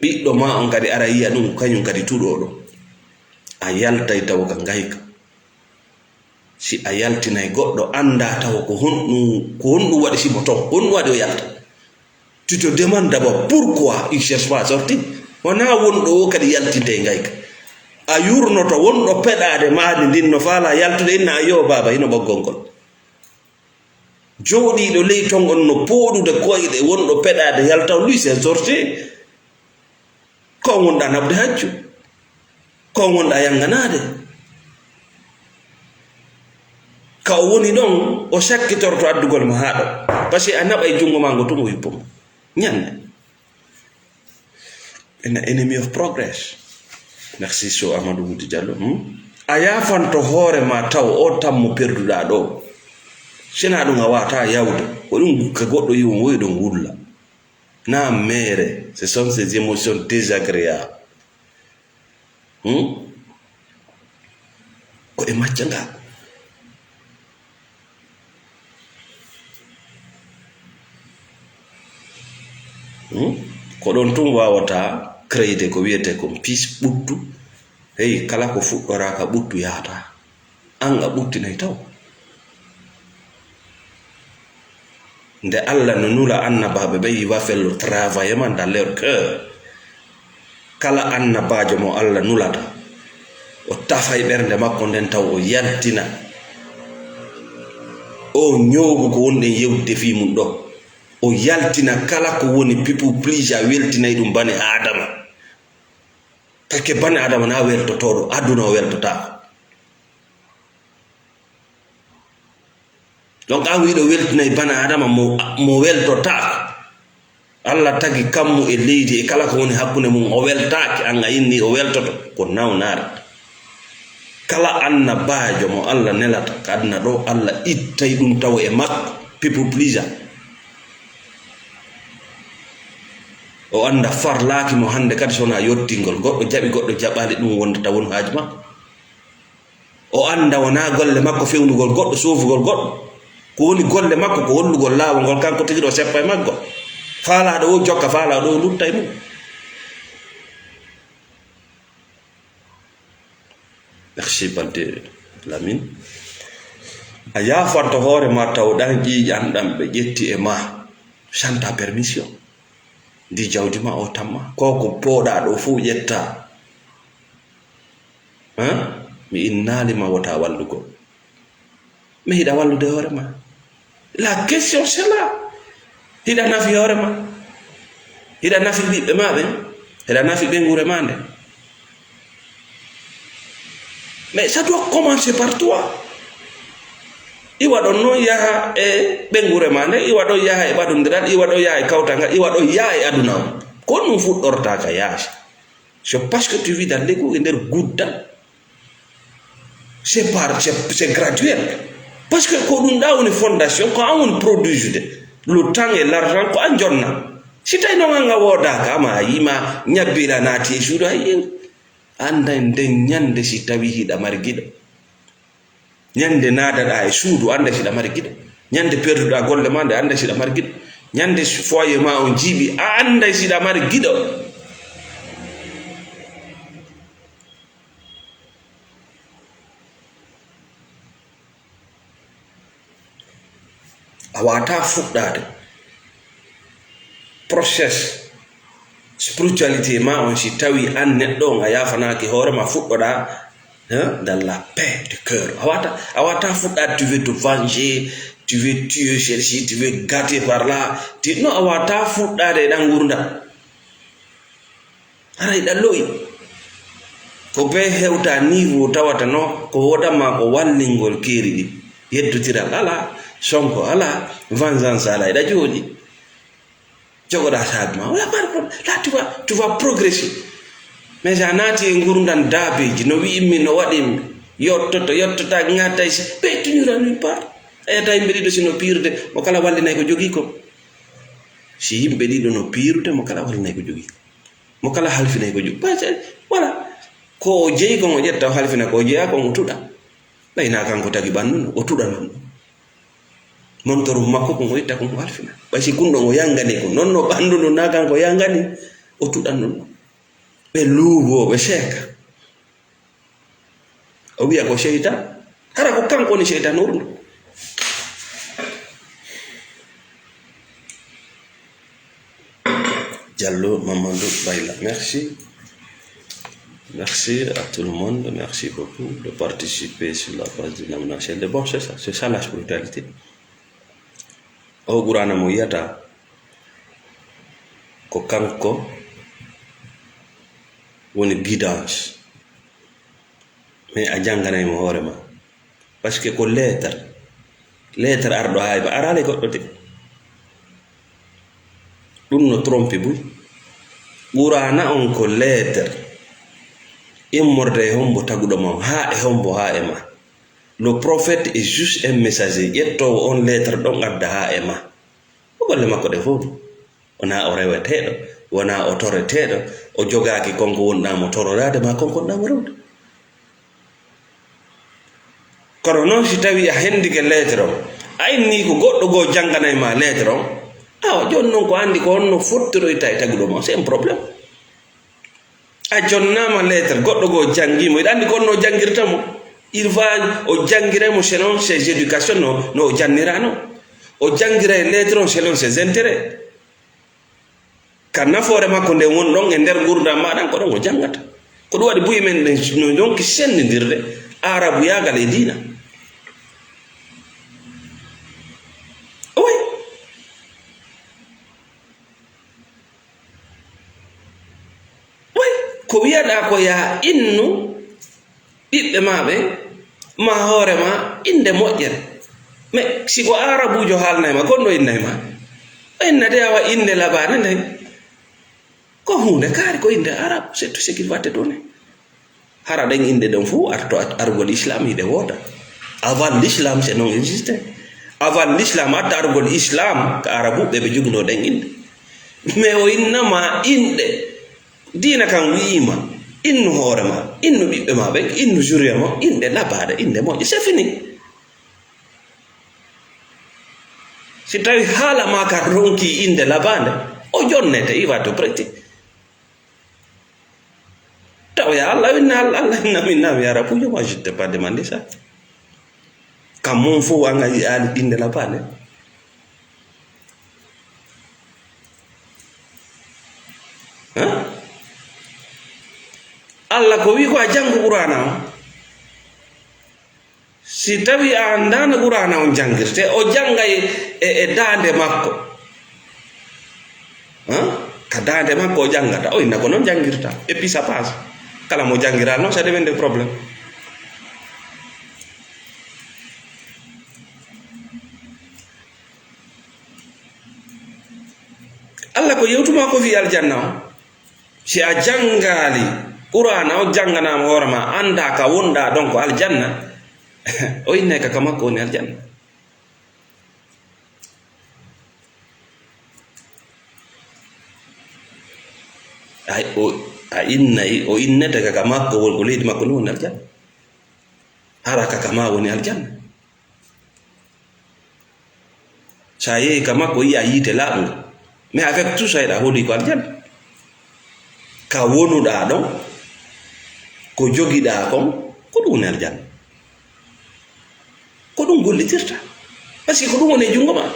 Ɓiɗɗo ma on kadi ara yiya ɗum, kañum kadi tuɗoɗo. A yaltay taw ka ngayka. Si a yaltinay goɗɗo, annda taw ko honɗum, ko honɗum waɗi simo ton, honɗum waɗi o yalta. Tu te demandes d'abord pourquoi il cherche pas à sortir. Wonaa wonɗo o kadi yaltinte e ngayka. A yurnoto wonɗo peɗaade maadi ndin no faala yaltude, inna yo baaba, hino ɓoggol ngol. Jooɗiiɗo ley ton on no pooɗude koyɗe wonɗo peɗaade yaltaw, lui c'est sorcier. Ko on wonɗa naɓde hajju. Ko on wonɗa yannganaade. Ka o woni ɗon, o sakkitorto addugol mo haa ɗo. Parce que a naɓay junngo maa ngo tun o yuppo mo. Ñande. Ena enemy of progress. Merci Sow Amadou Wudi Diallo. Hmm? A yaafanto hoore ma taw o tammo perduɗaa ɗo. Sina ɗum a waata yawde. Ko ɗum ka goɗɗo yiwon woyi ɗon wulla. Na meere, ce sont ces émotions désagréables. Hmm? Ko e macca nga. Hmm? Ko ɗon tun wawata créer ko wiyete kon peace ɓuttu. Hey, kala ko fuɗɗoraka ɓuttu yahata. An a ɓuttinay taw. Nde Allah no nula annabaaɓe ɓe, il va faire le travail man dans leur cœur. Kala annabaajo mo Allah nulata, o tafay ɓernde makko nden taw o yaltina. O ñoogu ko wonɗen yewtude fii mum ɗo. O yaltina kala ko woni people pleaser, weltinay ɗum bani Aadama. Parce que bani Aadama na weltotooɗo, aduna o weltotaako. Donc, an wiiɗo weltinay bani Aadama mo, mo weltotaako. Allah tagi kammu e leydi e kala ko woni hakkunde mum, o weltaaki, an a inni o weltoto, ko nawnaare. Kala annabaajo mo Allah nelata ka aduna ɗo, Allah ittay ɗum taw e makko, people pleaser. O annda farlaaki mo hannde kadi so wonaa yottingol. Goɗɗo jaɓi, goɗɗo jaɓaali, ɗum wonde taw won haaju makko. O annda wonaa golle makko fewnugol goɗɗo, soofugol goɗɗo. Ko woni golle makko ko hollugol laawol ngol kanko tigi ɗo seppa e maggol. Faalaaɗo o jokka, faalaaɗo o lutta e mum. Merci Balde Lamine. A yaafanto hoore ma taw ɗan ƴiiƴan ɗan ɓe ƴetti e ma. Sans ta permission. Ndi jawdi ma o tamma. Ko ko pooɗaa ɗo fof ƴetta. Hein? Mi innaali ma wota wallugo. Mais hiɗa wallude hoore ma. La question c'est là. Hiɗa nafi hoore ma. Hiɗa nafi ɓiɓɓe ma ɓen. Hiɗa nafi ɓeynguure ma nde. Mais ça doit commencer par toi. Iwa ɗon noon yaha e ɓeynguure ma nde, iwa ɗon yaha e ɓadondiral, iwa ɗon yaha e kawtal ngal, iwa ɗon yaha e aduna o. Ko ɗum fuɗɗorta ka yaasi. C'est parce que tu vis dans l'égo e nder guddal. C'est par, c'est, c'est graduel. Parce que ko ɗum ɗa woni fondation, ko an woni produit de. Le temps et l'argent, ko an jonna. Si tawi noon an a woodaaka, ama a yima ñabbila naati e suudu, hay, annda nden ñande si tawi hiɗa mari giɗo. Ñande naadaɗa e suudu, annda si ɗa mari giɗo. Ñande perduɗa golle ma nde, annda si ɗa mari giɗo. Ñande foyer ma on jiiɓi, a annda si ɗa mari giɗo. A wata fuɗɗade process spiritualité ma on si tawi an neɗɗo on a yafanaki hoore ma, fuɗɗoɗa, hein, dans la paix de cœur. A wata, a wata fuɗɗade, tu veux te venger, tu veux tuer celle-ci, tu veux gâter par là. Tu, non, a wata fuɗɗade e ɗan gurdam. Haray ɗa lo'i. Ko bee hewta niveau tawata no ko woɗama ko wallingol keeri ɗi. Yeddotiral alaa, sonko alaa, vengeance alaa, eɗa jooɗi. Jogoɗa saabi ma, wala pas de problème. Là, tu vas, tu vas progresser. Mais a naati e ngurndan daabeeji, no wi'immi, no waɗimmi, yottoto, yottota, ŋattay si, ɓe tuñura nulle part. A yiyata yimɓe ɗiɗo sino piirude, mo kala wallinay ko jogii ko. Si yimɓe ɗiɗo no piirude, mo kala wallinay ko jogii ko. Mo kala halfinay ko jogii. Parce que, voilà. Ko o jeyi kon o ƴetta, o halfina, ko o jeyaa kon o tuɗa. Ɓay na kanko tagi ɓanndu ndu, o tuɗa non ɗum. Montoru makko kon o itta kon o halfina. Ɓay si kun ɗon o yangani kon, non no ɓanndu ndu na kanko yangani, o tuɗa non ɗum. Ɓe luubo, ɓe seeka. O wiya ko seytan. Hara ko kanko woni seytan ɓurɗo. Diallo Mamadou Bayla, merci. Merci à tout le monde. Merci beaucoup de participer sur la page de Namna Selde. Bon, c'est ça. C'est ça la spiritualité. O Qur'ana mo yiyata ko kanko woni guidance. Mais a jannganay mo hoore ma. Parce que ko lettre. Lettre arɗo haa e ba, araale goɗɗo de. Ɗum no trompe buy. Qur'ana on ko lettre. Immorde e hombo taguɗo ma on, haa e hombo, haa e ma. Le prophète est juste un messager. Ƴettoowo on lettre ɗon adda haa e ma. Ko golle makko ɗe fof. Wonaa o reweteeɗo, wonaa o toreteeɗo, o jogaaki kon ko wonɗaa mo tororaade, maa kon ko wonɗaa mo rewde. Kono noon, si tawii a hendike lettre on, a inni ko goɗɗo goo jannganay ma lettre on, awa, jooni noon ko anndi ko honno fottoroyta e taguɗo ma, c'est un problème. A jonnaama lettre, goɗɗo goo janngi mo, hiɗa anndi ko honno o janngirta mo. Il va, o janngiray mo selon ses éducations, no, no o jannirano. O janngiray lettre on selon ses intérêts. Ka nafoore makko nden woni ɗon e nder nguurndam maa ɗan, ko ɗon o janngata. Ko ɗum waɗi buy men ɗen no ndonki senndindirde aarabuyaagal e diina. Oy. Oy. Ko wiyaɗaa ko yaa innu ɓiɓɓe maa ɓen, maa hoore maa, innde moƴƴere. Mais si ko aarabuujo haalnay ma, kon ɗo innay ma? O innate awa innde labaande nden. Ko huunde kaari, ko innde arab, c'est tout ce qu'il va te donner. Hara ɗen innde ɗen fof arto arugol islam hiɗe woota. Avant l'islam, c'est non existé. Avant l'islam, atta arugol islam, ka arabuɓe ɓe joginoo ɗen innde. Mais o innama innde. Diina kan wi'ima, innu hoore ma, innu ɓiɓɓe ma ɓen, innu zuriya ma, innde labaade, innde moƴƴe, c'est fini. Si tawi haala ma ka ronki innde labaande, o jonnete, il va te prêter. Taw ya Allah winna, Allah, Allah winna min, nam ya rabu, yo, moi, je t'ai pas demandé ça. Kam mon fof an a yi'aali innde labaande. Hein? Allah ko wi ko a janngu Qur'aana on. Si tawi a anndaano Qur'aana on janngirte, o janngay e, e daande makko. Hein? Ka daande makko o janngata. O inna ko non janngirta. Et puis ça passe. Kala mo janngiraa non, ça devient des problèmes. Allah ko yewtuma ko fii aljanna on. Si a janngaali Qur'aana on, jannganaama hoore ma, anndaa ka wonɗaa ɗon ko aljanna, o innay ka, ka makko woni aljanna. Ay, o, a innay, o innete ka, ka makko woni, ko leydi makko ni woni aljanna. Hara ka, ka ma woni aljanna. So a yehi ka makko, yi'a yiite laaɓngo. Mais avec tout ça, hiɗa hooli ko aljanna. Ka wonuɗaa ɗon, ko jogiɗaa kon, ko ɗum woni aljanna. Ko ɗum gollitirta. Parce que ko ɗum woni e junngo ma.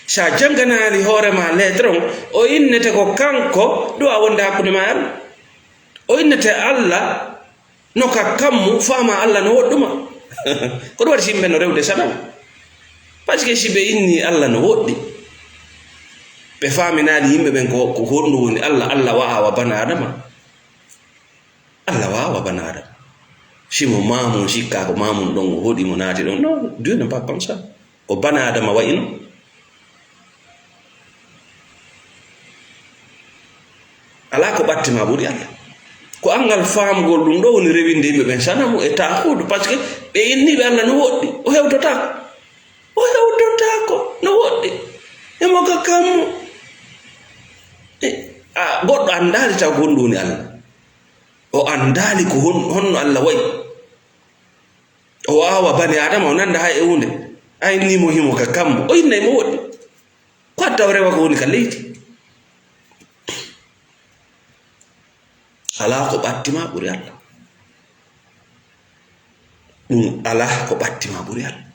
So a jannganaali hoore ma lettre on, o innete ko kanko ɗo a wonde hakkunde ma e Allah. O innete Allah no ka kammu, faama Allah no woɗɗuma. Ko ɗum waɗi si yimɓe no rewde sanamu. Parce que si ɓe inni Allah no woɗɗi, ɓe faaminaali yimɓe ɓen ko, ko honɗum woni Allah, Allah wa'aa wa bana Adama. Allah wa'aa wa bana Adama. Si mo maamun sikkaa ko maamun ɗon o hoɗi mo naati ɗon. Non, Dieu n'est pas comme ça. Ko bana Adama wayi non. Alaa ko ɓatti ma ɓuri Allah. Ko anngal faamugol ɗum ɗo woni rewinde yimɓe ɓen sanamu e taakuudu, parce que ɓe inniiɓe Allah no woɗɗi, o hewtotaako. O hewtotaako no woɗɗi. Emo ka kammu. E, a, goɗɗo anndaali taw ko honɗum woni Allah. O anndaali ko hon-, honno Allah wayi. O waawa bani Adama, o nannda hay e huunde. A inni mo himo ka kammu, o innay mo woɗɗi. Ko adda o rewa ko woni ka leydi. Alaa ko ɓatti ma ɓuri Allah. Ɗum alaa ko ɓatti ma ɓuri Allah.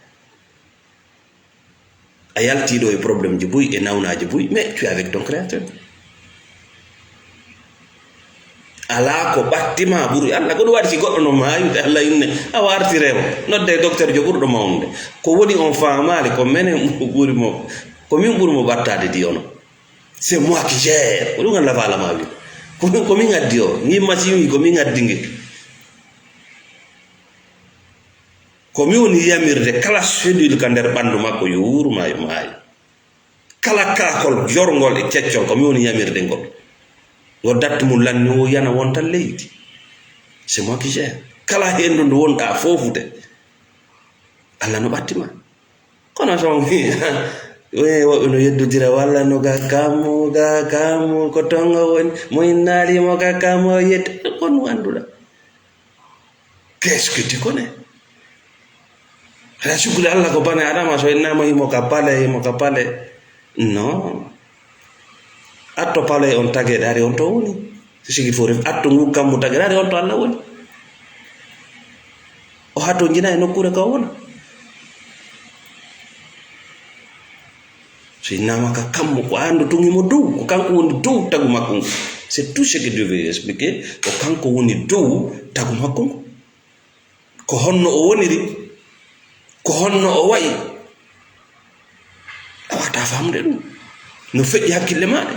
A yaltii ɗo e problème ji buy, e nawnaaji buy, mais tu es avec ton créateur. Alaa ko ɓatti ma ɓuri Allah. Ko ɗum waɗi si goɗɗo no maayude, Allah inne, a wartire mo. Nodde docteur jo ɓurɗo mawnde. Ko woni on faamaali, ko menen ɓuri mo, ko min ɓuri mo ɓattaade di ono. C'est moi qui gère. Ko ɗum Allah faala ma wi. Ko min, ko min addi o. Ngi machine wi, ko min addi ngi. Ko mi woni yamirde kala cellule ka nder ɓanndu makko yo wuuru ma yo maayu. Kala kaakol jorngol e keccol, ko mi woni yamirde ngol. Ngo datti mum lanni o yana wonta leydi. C'est moi qui gère. Kala henndu ndu wonɗa foofude, Allah no ɓatti ma. Kono so mi, we woɓɓe no yeddodira walla no ga kammu, ga kammu, ko tonga woni, mo innaali mo ga kammu, o yeddi, kon annduɗa. Qu'est-ce que tu connais? Hara sukkude Allah ko bane Adama, so innama himo ka pale, himo ka pale. Non. Atto pale on tagede, hari on to woni. C'est ce qu'il faut ref-, atto ngu kammu tagede, hari on to Allah woni. O hato jina e nokkuure ka wona. So innama ka kammu, ko andu tun himo dow, ko kanko woni dow tagu makko ngu. C'est tout ce que Dieu veut expliquer, ko kanko woni dow tagu makko ngu. Ko honno o woniri, ko honno o wa'i, a wata famude ɗum. No feƴƴi hakkille maɗa.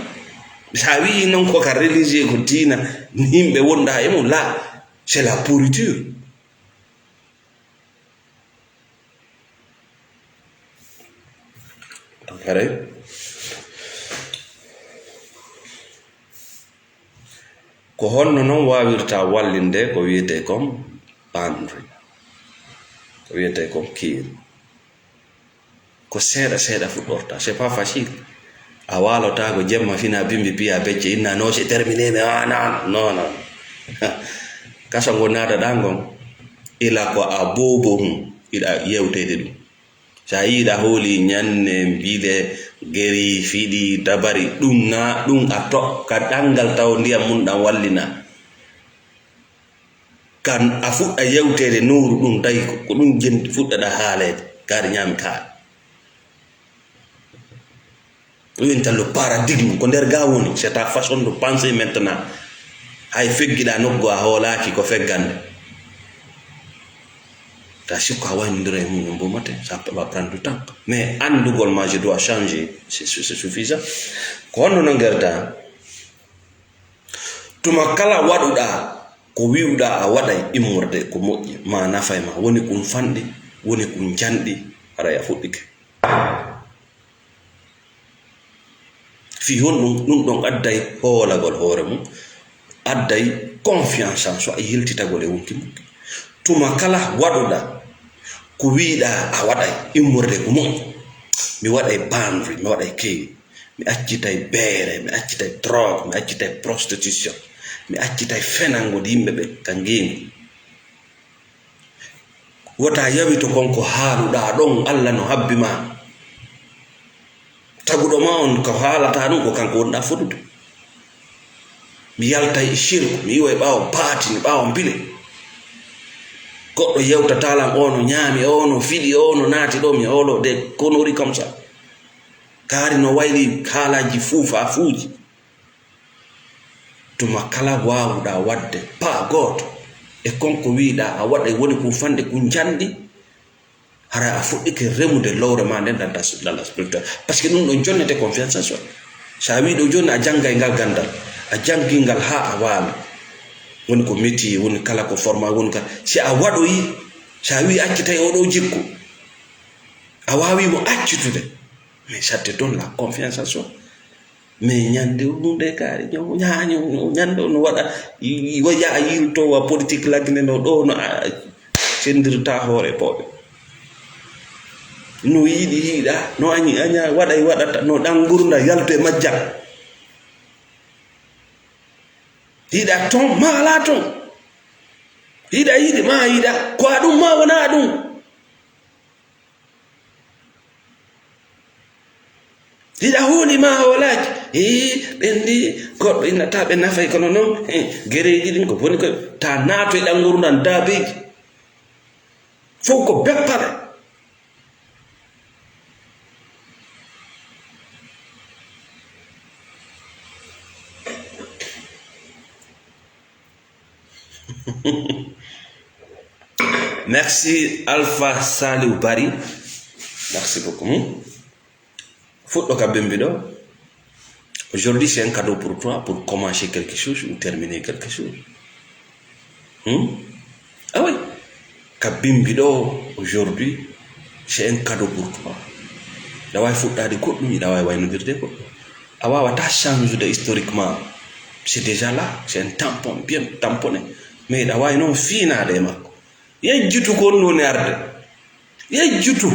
Sa wi'i non ko ka religieux, ko diina, yimɓe wonda e mum, la, c'est la pourriture. Haray. Ko honno non wawirta wallinde ko wiyete kon boundary? Ko wiyete kon kiir. Ko seeɗa seeɗa fuɗɗorta. C'est pas facile. A waalota ko jemma fina bimbi piya becce inna no c'est terminé, mais ah, non, non, non. Kaso ngo naataɗa ngon, ila ko a bobo hum, iɗa yewtede ɗum. Sa yiiɗa hooli ñande, mbile, geri, fiɗi, dabari, ɗum na, ɗum a tokka ɗanngal taw ndiyam mum ɗam wallina. Kan a fuɗɗa yewteede nowru ɗum tawi ko, ko ɗum jen-, fuɗɗaɗa haaleede, kaari ñaami kaari. Ɗum wiyata le paradigme, ko nder ga woni, c'est ta façon de penser maintenant. Hay feggiɗa nokku a hoolaaki ko feggande. Ta sikko a waynodira e mum, on mbomaten, ça va prendre du temps. Mais anndugol ma, je dois changer, c'est, c'est, c'est suffisant. Ko honno nangerda? Tuma kala waɗuɗa ko wi'uɗa a waɗay immorde ko moƴƴi, ma nafay ma, woni kun fanɗi, woni kun janɗi, haray a fuɗɗike. Fii honɗun? Ɗun ɗon adday hoolagol hoore mun, adday confiance en soi, yiltitagol e wonki mun. Tuma kala waɗuɗa ko wi'uɗa a waɗay immorde ko moƴƴi, mi waɗay boundary, mi waɗay keeri. Mi accitay beere, mi accitay drogue, mi accitay prostitution, mi accitay fenangol yimɓe ɓe ka ngeengu. Wota yawito kon ko haaluɗaa ɗon, Alla no habbi ma. Taguɗo ma on ko haalata ɗum ko kanko wonɗaa fodude. Mi yaltay e shirku, mi iway ɓaawo baatini, ɓaawo mbile. Goɗɗo yewtata lan, ono ñaami, ono fiɗi, ono naati ɗo, mi hoolo des conneries comme ça. Kaari no wayli haalaaji fuufa fuuji. Tuma kala waawuɗaa waɗde pas gooto e kon ko wi'uɗaa a waɗay, woni kun fanɗi kun janɗi, hara a fuɗɗike remude lowre ma nden dans, dans la spiritualité. Parce que ɗum ɗon jonnete confiance en soi. Sa wi'i ɗo jooni a janngay ngal ganndal, a janngii ngal haa a waali. Woni ko métier, woni kala ko format, woni kala. Si a waɗoyi, sa wi'i accitay oɗo jikku, a waawi mo accitude. Mais ça te donne la confiance en soi. Mais ñande o ɗum ɗe kaari, ñaw, ña-, ñaw, ñande o no waɗa, i-, i-, wa-, yaa yilto wa politique laggine no ɗo no a sendirta hoore pooɓe. No yiɗi yiɗa, no añi aña, waɗa e waɗata, no ɗan ngurnda yalto e majja. Yiɗa ton, ma ala ton. Yiɗa yiɗi, ma yiɗa. Ko a ɗum, ma wona ɗum. Hiɗa hooli ma hoolaaki. Hii, ɓen ndi, goɗɗo innata ɓe nafay kono non. Hii, gereeji ɗin ko boni ko ta naato e ɗan ngurndan daabeeji. Fow ko beppale. Merci Alpha Saliou Bari. Merci beaucoup. Hmm? Fuɗɗo ka bimbi ɗo. Aujourd'hui, c'est un cadeau pour toi pour commencer quelque chose ou terminer quelque chose. Hmm? Ah oui. Ka bimbi ɗo, aujourd'hui, c'est un cadeau pour toi. Hiɗa waawi fuɗɗaade goɗɗum, hiɗa waawi waynodirde goɗɗum. A waawataa change de historiquement. C'est déjà là, c'est un tampon, bien tamponné. Mais hiɗa waawi noon fiinaade e makko. Yejjitu ko on woni arde. Yejjitu.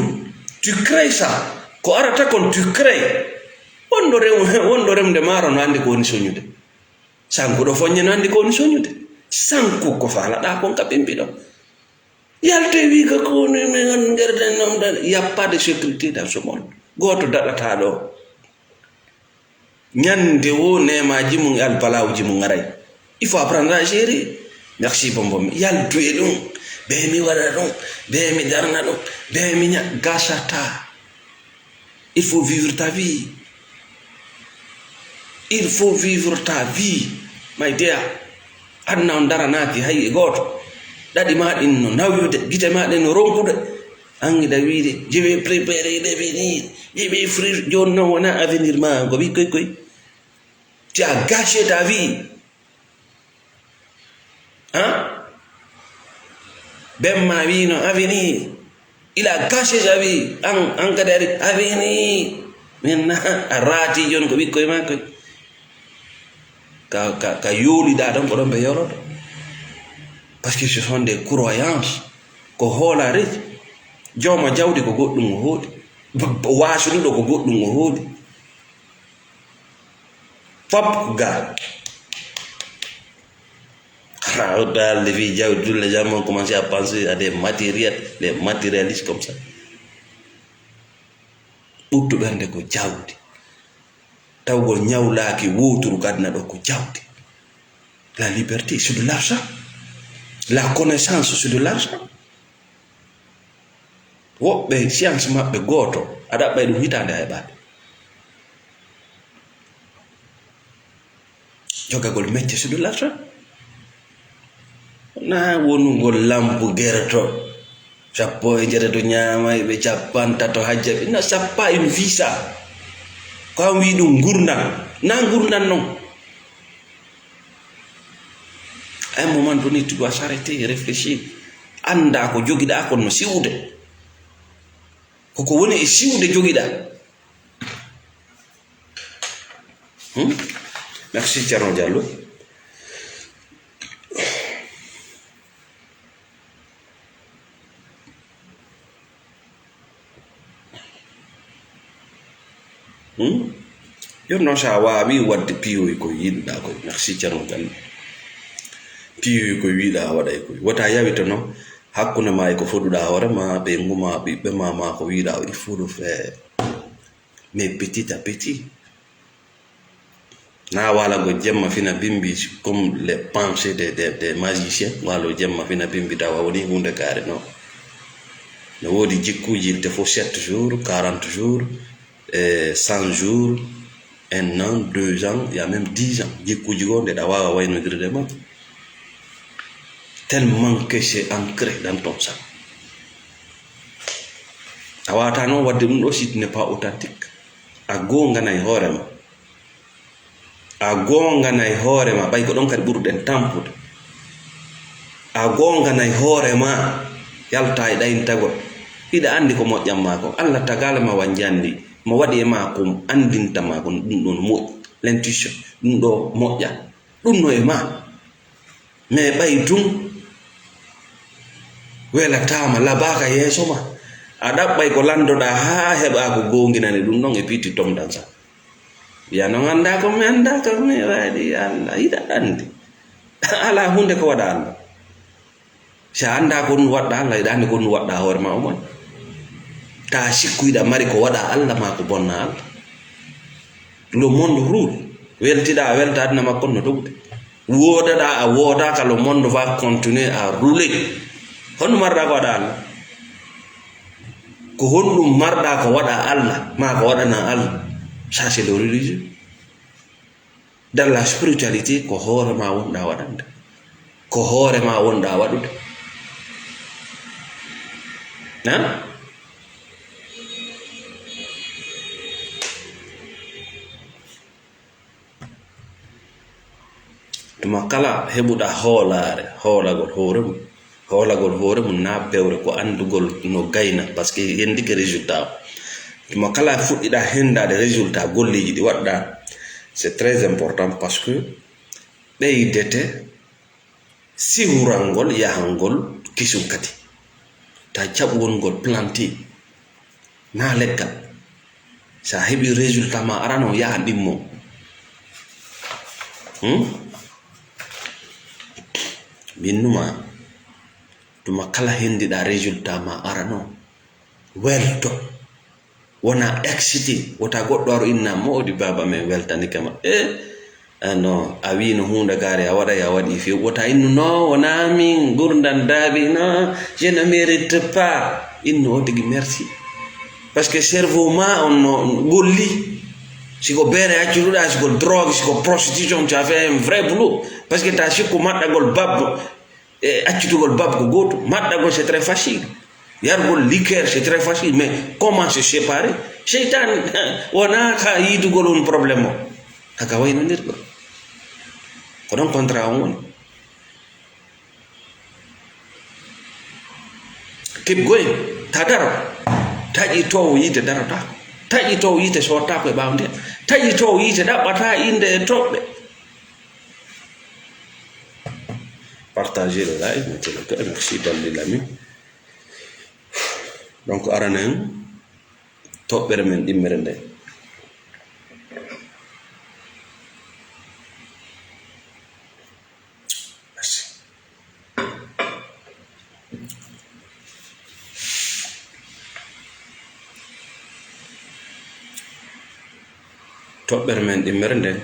Tu crées ça. Ko arata kon tu crées. Wonɗo rew-, wonɗo remde maaro no anndi ko woni soñude. Sankuɗo foññe no anndi ko woni soñude. Sanku ko faalaɗaa kon ka bimbi ɗo. Yalte wi ka ko woni mi ngerden nomdan. Il y a pas de sécurité dans ce monde. Gooto daɗataa ɗo. Ñande wo neemaaji mum e albalawuji mum aray. Il faut apprendre à gérer. Merci bonbon. Mi yaltu e ɗum. Be mi waɗa ɗum. Be mi darna ɗum. Be mi ña-, gasata. Il faut vivre ta vie. Il faut vivre ta vie, my dear. Aduna on daranaaki hay e gooto. Ɗaɗi ma ɗin no nawyude, gite ma ɗen no ronkude. An hiɗa wiide, "Je vais préparer l'avenir, je vais offrir." Jooni non wona avenir ma, ko ɓikkoy koy. Tu as gâché ta vie. Hein? Ben ma wiino avenir. Il a gâché sa vie. An, an kadi ari avenir. Maintenant, a raati jooni ko ɓikkoy ma koy. Ka, ka, ka yooliɗa ɗon ko ɗon ɓe yoloto. Parce que ce sont des croyances. Ko hoolareji. Jooma jawdi ko goɗɗum o hooli. B-, b-, waasuɗo ko goɗɗum o hooli. Fop ko ga. Ah, o dal, les vieux Diaw, tous les gens ont commencé à penser à des matériels, les matérialistes comme ça. Ɓuttu ɓernde ko jawdi. Tawgol ñawlaaki wowturu gadna ɗo ko jawdi. La liberté, c'est de l'argent. La connaissance, c'est de l'argent. Woɓɓe science maɓɓe gooto, a ɗaɓɓay ɗum hitaande a heɓaade. Jogagol mecce, c'est de l'argent. Na wonugol lampu gerto, sappo e jeetato ñaamay ɓe, capantato hajja ɓe. Non, ça pas une vie ça. Ko an wi ɗum ngurndan. Na ngurndan non. À un moment donné, tu dois s'arrêter et réfléchir. Annda ko jogiɗa kon no siwude. Koko woni e siwde jogiɗa. Hmm? Merci, Thierno Diallo. Hmm? Jooni noon, so a waawii waɗde piyoyi ko yiɗuɗaa koy, merci, Thierno Diallo. Piyoyi ko wiɗa a waɗay koy. Wota yawito noon hakkunde ma e ko foduɗaa hoore ma, ɓeyngu ma, ɓiɓɓe ma, ma ko wiɗa, il faut le faire. Mais petit à petit. Na wala go jemma fina bimbi, comme les pensées des, des, des magiciens. Walo jemma fina bimbi tawa woni hunde kaare, non. No woodi jikkuuji, il te faut sept jours, quarante jours, eh, cent jours, un an, deux ans, il y a même dix ans. Jikkuuji go nde ɗa wawa waynodirde ma. Tellement que c'est ancré dans ton sang. A wawata noon waɗde ɗum ɗo si tu n'es pas authentique. A goonganay hoore ma. A goonganay hoore ma, ɓay ko ɗon kadi ɓurɗen tampude. A goonganay hoore ma, yalta e ɗayintagol. Hiɗa anndi ko moƴƴan ma ko. Allah tagala ma wa njanndi, mo waɗi e ma ko anndinta ma ko ɗum ɗon moƴƴi. L'intuition, ɗum ɗo moƴƴa. Ɗum no e ma. Mais ɓay tun welataama, labaaka yeeso ma. A ɗaɓɓay ko lanndoɗaa haa heɓa ko goonginani ɗum ɗon e piiti tomdan sa. Wiya non anndaa ko mi anndaa ko mi waɗi Allah, hiɗa anndi. Alaa huunde ko waɗa Allah. Si a anndaa ko ɗum waɗɗa Allah, hiɗa anndi ko ɗum waɗɗa hoore ma o moƴƴi. Ta sikku hiɗa mari ko waɗa Allah maa ko bonna Allah. Le monde roule. Weltiɗa a welta aduna makko no dogude. Woodaɗa a woodaaka, le monde va continuer à rouler. Honɗum marɗa ko waɗa Allah? Ko honɗum marɗa ko waɗa Allah, maa ko waɗana Allah? Ça, c'est le religieux. Dans la spiritualité, ko hoore ma wonɗa waɗande. Ko hoore ma wonɗa waɗude. Hein? Tuma kala heɓuɗa hoolaare, hoolagol hoore mum. Hoolagol hoore mum na bewre ko anndugol no gayna, parce que yendike résultat o. Tuma kala fuɗɗiɗa henndaade résultat golleeji ɗi waɗɗa, c'est très important, parce que ɓeydete siwrangol yahangol kesum kadi. Ta jaɓu wongol planté na leggal. Sa heɓi résultat ma arano, yaha ɗimmo. Hmm? Minnuma, tuma kala henndiɗa résultat ma arano, welto. Wona excité, wota goɗɗo aro inna, "Moodi baaba men weltanike ma." Eh, ah non, a wino huunde kaari, a waɗay, a waɗi few. Wota innu, "Non, wona min, ngurndan daabi, non, je ne mérite pas." Innu o tigi, "Merci." Parce que cerveau ma on no golli. Siko beere accuɗuɗa, siko drogue, siko prostitution, tu as fait un vrai boulot. Parce que ta sikku maɗɗagol babbo e accitugol babbo ko gooto. Maɗɗagol, c'est très facile. Yargol liqueur, c'est très facile. Mais comment se séparer? Seytan wona ka yidugol on problème o. Haka waynondirgol. Ko ɗon contrat on woni. Keɓgol en, ta daro. Taƴitoowo yiite darotaako. Taƴitoowo yiite soottaako e ɓaawo ndiyam. Taƴitoowo yiite ɗaɓɓata innde e toɓɓe. Partagez le live, mettez le cœur. Merci, bande des amis. Donc, arana en toɓɓere men ɗimmere nde. Merci. Toɓɓere men ɗimmere nden,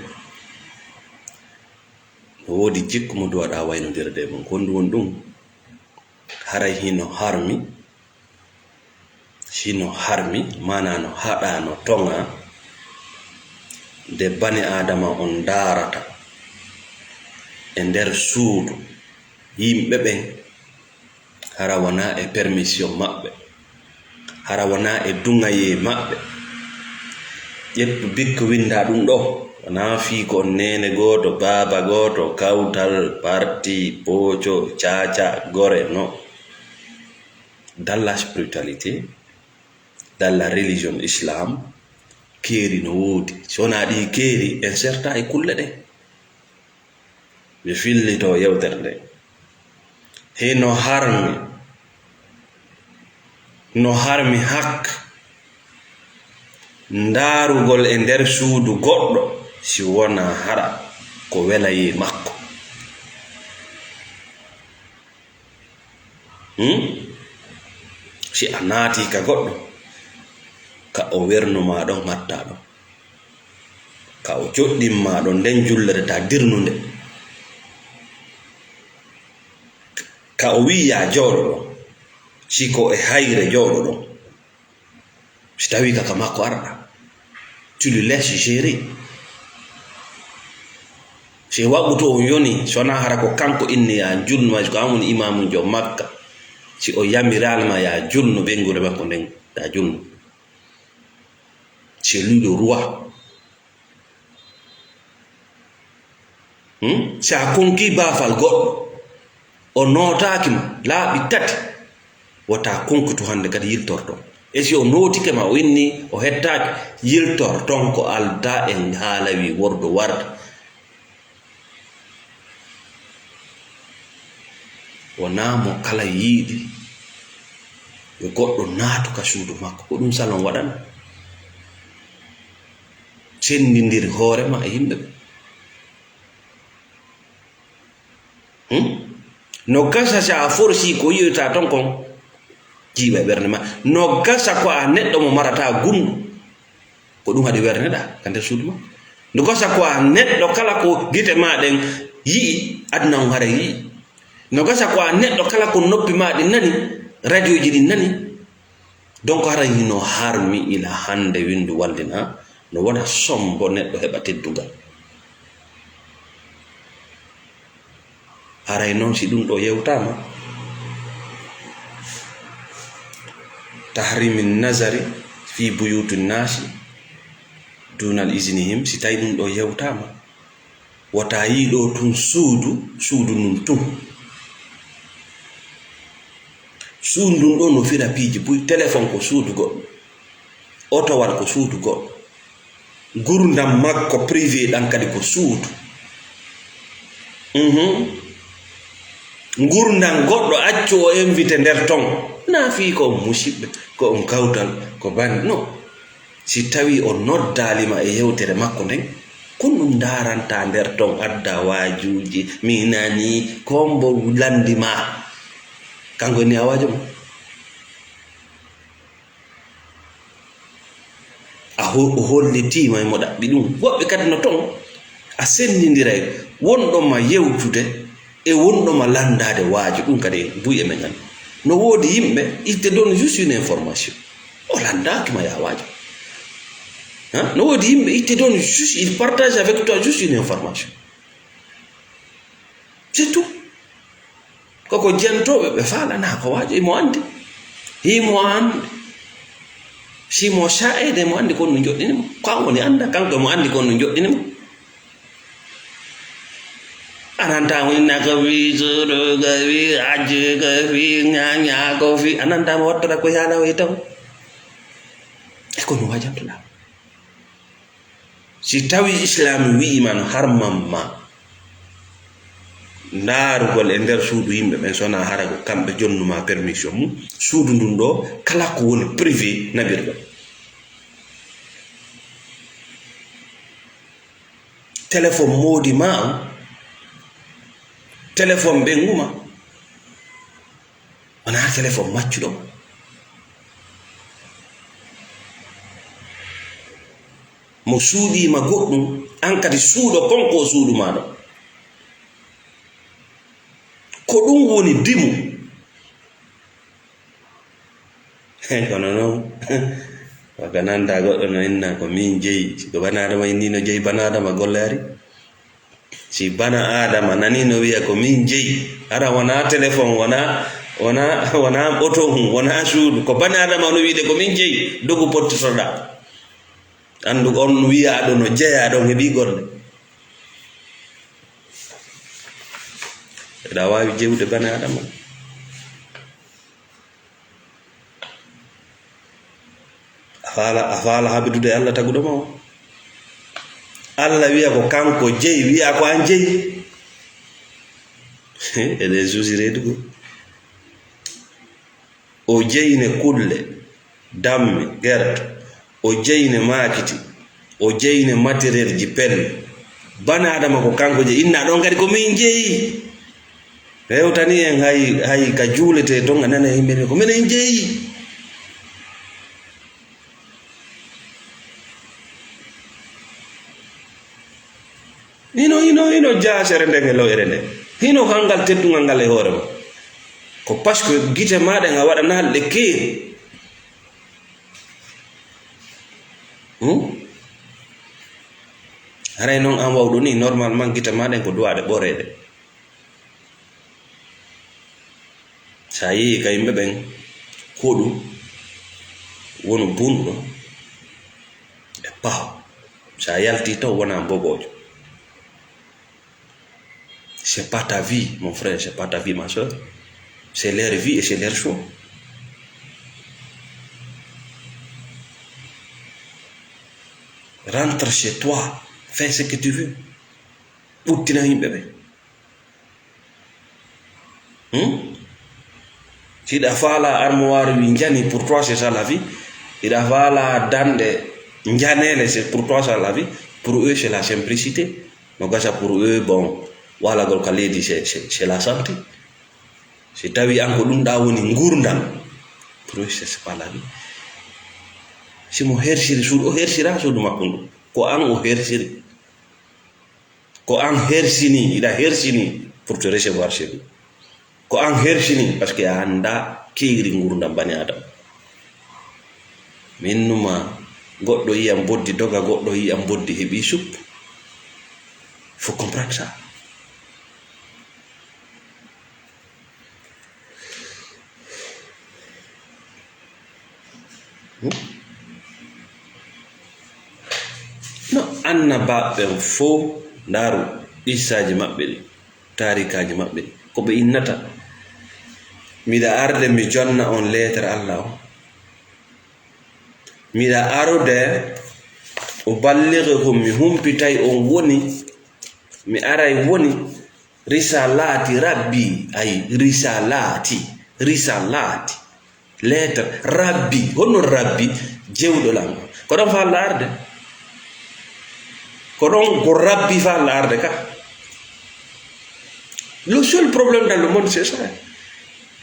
no woodi jikku mo duwaɗa waynodirde e mum. Ko honɗum woni ɗum? Haray hino harmi, hino harmi, maanaa no haɗaa, no toŋaa, nde bani Aadama on ndaarata e nder suudu yimɓe ɓen, hara wonaa e permission maɓɓe, hara wonaa e duŋayee maɓɓe. Ƴettu bikko winndaa ɗum ɗoo, wonaa fii ko on neene gooto, baaba gooto, kawtal, parti, pooco, caaca, gore, non. Dans la spiritualité, dans la religion islam, keeri no woodi. Si wonaa ɗii keeri, en sertaa e kulle ɗe. Mi fillitoo yewtere nde. Hino harmi, no harmi hak, ndaarugol e nder suudu goɗɗo, si wonaa hara ko welayee makko. Hmm? Si a naatii ka goɗɗo, ka o wernu maa ɗon, ŋattaa ɗon. Ka o joɗɗin maa ɗon, nden jullere ta dirnu nde. Ka o wi'i yaa jooɗo ɗon, si ko e hayre jooɗo ɗon. Si tawii ka, ka makko arɗa, tu le laisses gérer. Si waɓuto on yoni, si wonaa hara ko kanko inni yaa julnu, maa si ko an woni imaamu jo Makka, si o yamiraali ma yaa julnu ɓeynguure makko nden, taa julnu. C'est lui le roi. Hmm? Si a konkii baafal goɗɗo, o nootaaki ma laaɓi tati, wota konkitu hannde kadi yiltorton. E si o nootike ma, o inni, o hettaaki, yiltorton ko aldaa e haala wi wordo warda. Wonaa mo kala yiɗi yo goɗɗo naatu ka suudu makko. Ko ɗum salon waɗana. Senndindiri hoore ma e yimɓe ɓe. Hmm? No gasa si a forsi ko yi'oyta ton kon, jiiɓa e ɓernde ma. No gasa ko a neɗɗo mo marata gundu, ko ɗum haɗi werneɗa ka nder suudu ma. No gasa ko a neɗɗo kala ko gite ma ɗen yi'i, aduna on haray yi'i. No gasa ko a neɗɗo kala ko noppi ma ɗin nani, radioji ɗin nani. Donc, haray hino harmi ila hannde winndu wallina, no wona sombo neɗɗo heɓa teddungal. Haray non si ɗum ɗo yewtaama, tahrimi nazari fi buyuti nnaasi dunal iznihim, si tawi ɗum ɗo yewtaama, wota yiɗo tun suudu, suudu nun tun. Suudu ndun ɗo no fira piiji buy, téléphone ko suudu goɗɗo, otowal ko suudu goɗɗo, ngurndan makko privé ɗan kadi ko suudu. Mhm. Ngurndan goɗɗo accu o invité nder ton, na fii ko on musiɓɓe, ko on kawtal, ko bandi, no. Si tawii o noddaali ma e yewtere makko nden, ko ɗum ndaaranta nder ton, adda waajuuji, mi nanii, ko mbo lanndi ma. Kanko ni a waajo mo. A ho-, o hollitii ma e mo ɗaɓɓi ɗum. Woɓɓe kadi no ton, a senndindiray wonɗo ma yewtude e wonɗo ma lanndaade waajo. Ɗum kadi buy e men anndi. No woodi yimɓe, ils te donnent juste une information. On Landaaki ma ya waajo. Hein? No woodi yimɓe itte ɗon, juste il partage avec toi juste une information. C'est tout. Koko jentooɓe ɓe faalana ko waajo, imo anndi. Imo anndi. Si mo sa'eede mo anndi kon no joɗɗini mo. Ko an woni annda, kanko mo anndi kon no joɗɗini mo. A nanta mo inna ko fii suudu, ko fii hajji, ko fii ñaaña, ko fii, a nanta mo wattora ko yaala o e taw. E ko no wajantoɗaa. Si tawi Islaam wi'i ma no harman ma, ndaarugol e nder suudu yimɓe ɓen, so wonaa hara ko kamɓe jonnu ma permission mum, suudu ndun ɗoo, kala ko woni privé nabirɗo. Téléphone moodi ma on, téléphone ɓe nguma. Wonaa téléphone maccuɗo ma. Mo suuɗii ma goɗɗum, an kadi suuɗo kon ko o suuɗu ma ɗon. Ko ɗum woni dimu. Kono non, waka nanta goɗɗo no inna ko min jeyi. Si ko bana Adama inni no jeyi bana Adama golle ari. Si bana Adama nani no wiya ko min jeyi, hara wona téléphone, wona, wona, wona oto hun, wona suudu. Ko bana Adama no wiide ko min jeyi, dogu pottotoɗa. Anndu on wiyaaɗo no jeyaa ɗon heɓi golle. Eɗa waawi jewde bana Adama. A faala, a faala haɓidude Allah taguɗo ma o. Allah wiya ko kanko jeyi, wiya ko an jeyi. Eɗen suusi reedugo. O jeyine kulle, damme, gerte. O jeyine maakiti. O jeyine matériel ji pelle. Bana Adama ko kanko jeyi. Inna ɗon kadi ko min jeyi. Hewtani en hay, hay ka juuletee ton a nana yimɓe ne ko minen jeyi. Hino, hino, hino jaasere nden e lo'ere nden. Hino hangal teddungal ngal e hoore ma. Ko parce que gite ma ɗen a waɗanaali ɗe keeri. Hmm? Haray non an wawɗo ni, normalement gite ma ɗen ko duwaɗe ɓoreede. Sa yehi ka yimɓe ɓen, koɗu wonu bunɗo e paho. Sa yalti taw wona bogoojo. C'est pas ta vie, mon frère, c'est pas ta vie, ma soeur. C'est leur vie et c'est leur choix. Rentre chez toi, fais ce que tu veux. Ɓuttina yimɓe ɓe. Hmm? Si hiɗa faala armoire wi njani, pour toi c'est ça la vie. Hiɗa faala danɗe njaneele, c'est pour toi ça la vie. Pour eux c'est la simplicité. No gasa pour eux, bon, walagol ka leydi c'est, c'est, c'est la santé. Si tawi an ko ɗum ɗa woni ngurdam, pour eux c'est pas la vie. Si mo hersiri suudu, o hersira suudu makko ndu. Ko an o hersiri. Ko an hersini, hiɗa hersini pour te recevoir chez lui. Ko an hersini parce que a annda keyri ngurdam bani Adama. Min numa goɗɗo yiyan boddi doga, goɗɗo yiyan boddi heɓi sup. Faut comprendre ça. Hmm? No annabaaɓe ɓen fow, ndaaru qissaaji maɓɓe ɗi, taarikaaji maɓɓe ɗi, ko ɓe innata. Miɗa arde mi jonna on leetere Allah on. Miɗa arude o balligikum, mi humpitay on woni, mi aray woni risalaati Rabbi, ay risalaati, risalaati. Lettre Rabbi, honno Rabbi? Jewɗo lan. Ko ɗon fa Allah arde. Ko ɗon ko Rabbi fa Allah arde ka. Le seul problème dans le monde, c'est ça.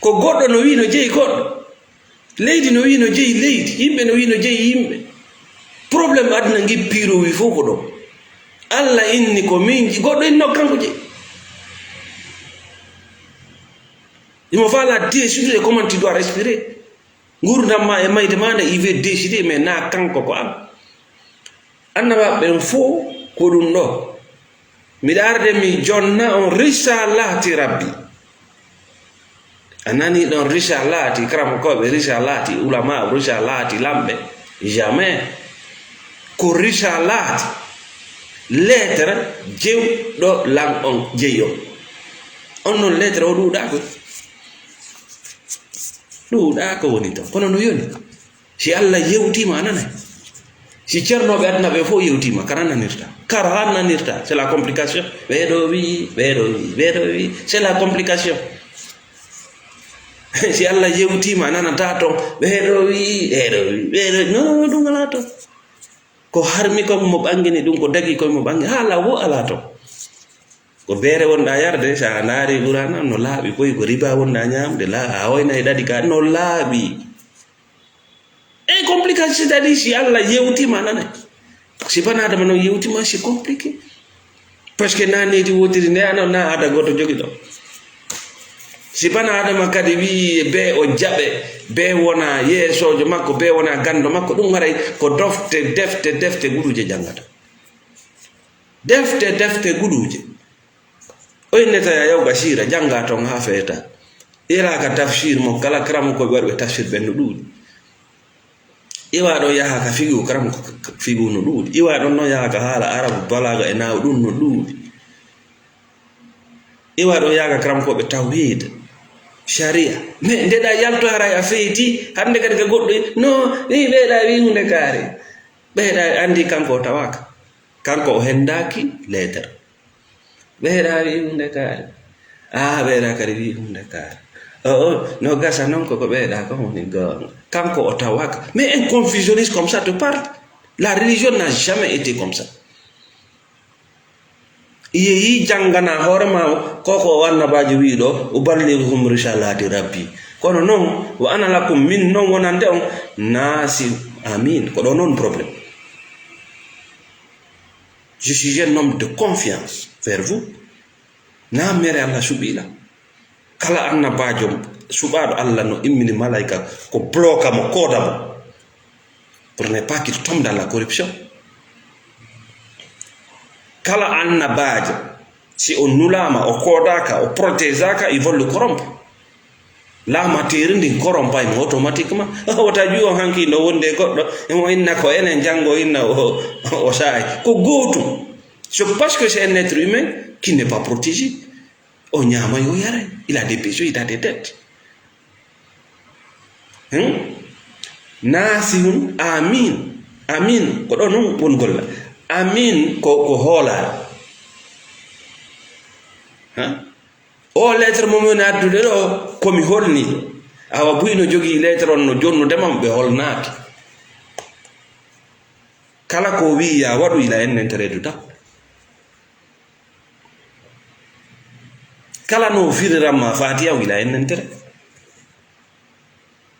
Ko goɗɗo no wi no jeyi goɗɗo. Leydi no wi no jeyi leydi. Yimɓe no wi no jeyi yimɓe. Problème aduna ngi piirowi fof ko ɗon. Allah inni ko min ji-, goɗɗo inni no kanko jeyi. Il me va la dire, surtout comment tu dois respirer. Nguurndam ma e mayde ma nde, il veut décider, mais na kanko ko an. Annabaaɓe ɓen fof ko ɗum ɗo. Miɗa arde mi jonna on risalati Rabbi. A nani ɗon risalati, karamokooɓe risalati, ulama risalati, lamɓe. Jamais. Ko risalati. Lettre jewɗo lan on jeyi on. On non lettre o ɗuuɗaako. Ɗuuɗaako woni ton. Kono no yoni. Si Allah yewtiima, a nanay. Si cernooɓe aduna ɓe fof yewtiima, kara nanirta. Kara han nanirta. C'est la complication. Ɓee ɗo wi'i, ɓee ɗo wi'i, ɓee ɗo wi'i. C'est la complication. Si Allah yewtiima, a nanata ton. Ɓee ɗo wi'i, ɓee ɗo wi'i, ɓee ɗo wi'i. Non, non, non, ɗum alaa ton. Ko harmi kon mo ɓangini ɗum, ko dagi kon mo ɓangi. Haala wo alaa ton. Ko beere wonɗaa yarde, so a ndaari Qur'aana, no laaɓi. Koy ko riba wonɗaa ñaamde, la-, a hoyna e ɗaɗi ka, no laaɓi. E compliqué, c'est-à-dire, si Allah yewtiima, a nanay. Si bana Adama noon yewtiima, c'est compliqué. Parce que na needi wootiri nde, ano na aada gooto jogi ɗo. Si bana Adama kadi wi'i be o jaɓe, be wona yeesoojo makko, be wona ganndo makko, ɗum haray ko dofte, defte, defte guɗuuje janngata. Defte, defte guɗuuje. O innete ya yawga siira, jannga ton haa feeta. Ira ka tafsir mo kala karamu ko ɓe waɗi ɓe tafsir ɓen no ɗuuɗi. Iwa ɗon yaha ka figu, karamu ko k-, k-, figu no ɗuuɗi. Iwa ɗon non yaha ka haala arabu, balaga e naawu ɗum no ɗuuɗi. Iwa ɗon yaha ka karamu ko ɓe tawhid, sharia. Mais ndeɗa yalto haray a feyti, hannde kadi ka goɗɗo, no, ni ɓeyɗa wi hunde kaari. Ɓeyɗa anndi kanko o tawaaka. Kanko o henndaaki leeter. Ɓeyɗa wi'i huunde kaari. Aa, ɓeyɗa kadi wi'i huunde kaari. O, o, no gasa noon ko ko ɓeyɗa ko woni goonga. Kanko o tawaaka. Mais un confusionniste comme ça te parle. La religion n'a jamais été comme ça. Yehi janngana hoore ma ko ko o annabaajo wi'i ɗo, "Uballighukum risalati Rabbi." Kono noon, wa ana lakum, min noon wonande on, naasi, amin. Ko ɗo noon problème. Je suis un homme de confiance vers vous. Na mere Allah suɓiila. Kala annabaajo suɓaaɗo Allah no immini malaika ko bloka mo, kooda mo. Pour ne pas qu'il tombe dans la corruption. Kala annabaajo, si o nulaama, o koodaaka, o protégeaka, il faut le corrompre. Laamateeri ndin korompay mo automatiquement. Wota ƴuwo hanki no wonde goɗɗo, emo inna ko enen janngo inna o, o saayi. Ko gootum. C'est parce que c'est un être humain qui n'est pas protégé. O ñaamay, o yaray. Il a des besoins, il a des dettes. Hmm? Naasihun, amin. Amin, ko ɗo non won golla. Amin ko, ko hoolaare. Ha? O lettre mo min addude ɗo, ko mi holni. Awa buy no jogii lettre on no jonnude ma, ɓe holnaaki. Kala ko wi'i ya waɗu, il a un intérêt dedans. Kala no firiran ma Fatiha, il a un intérêt.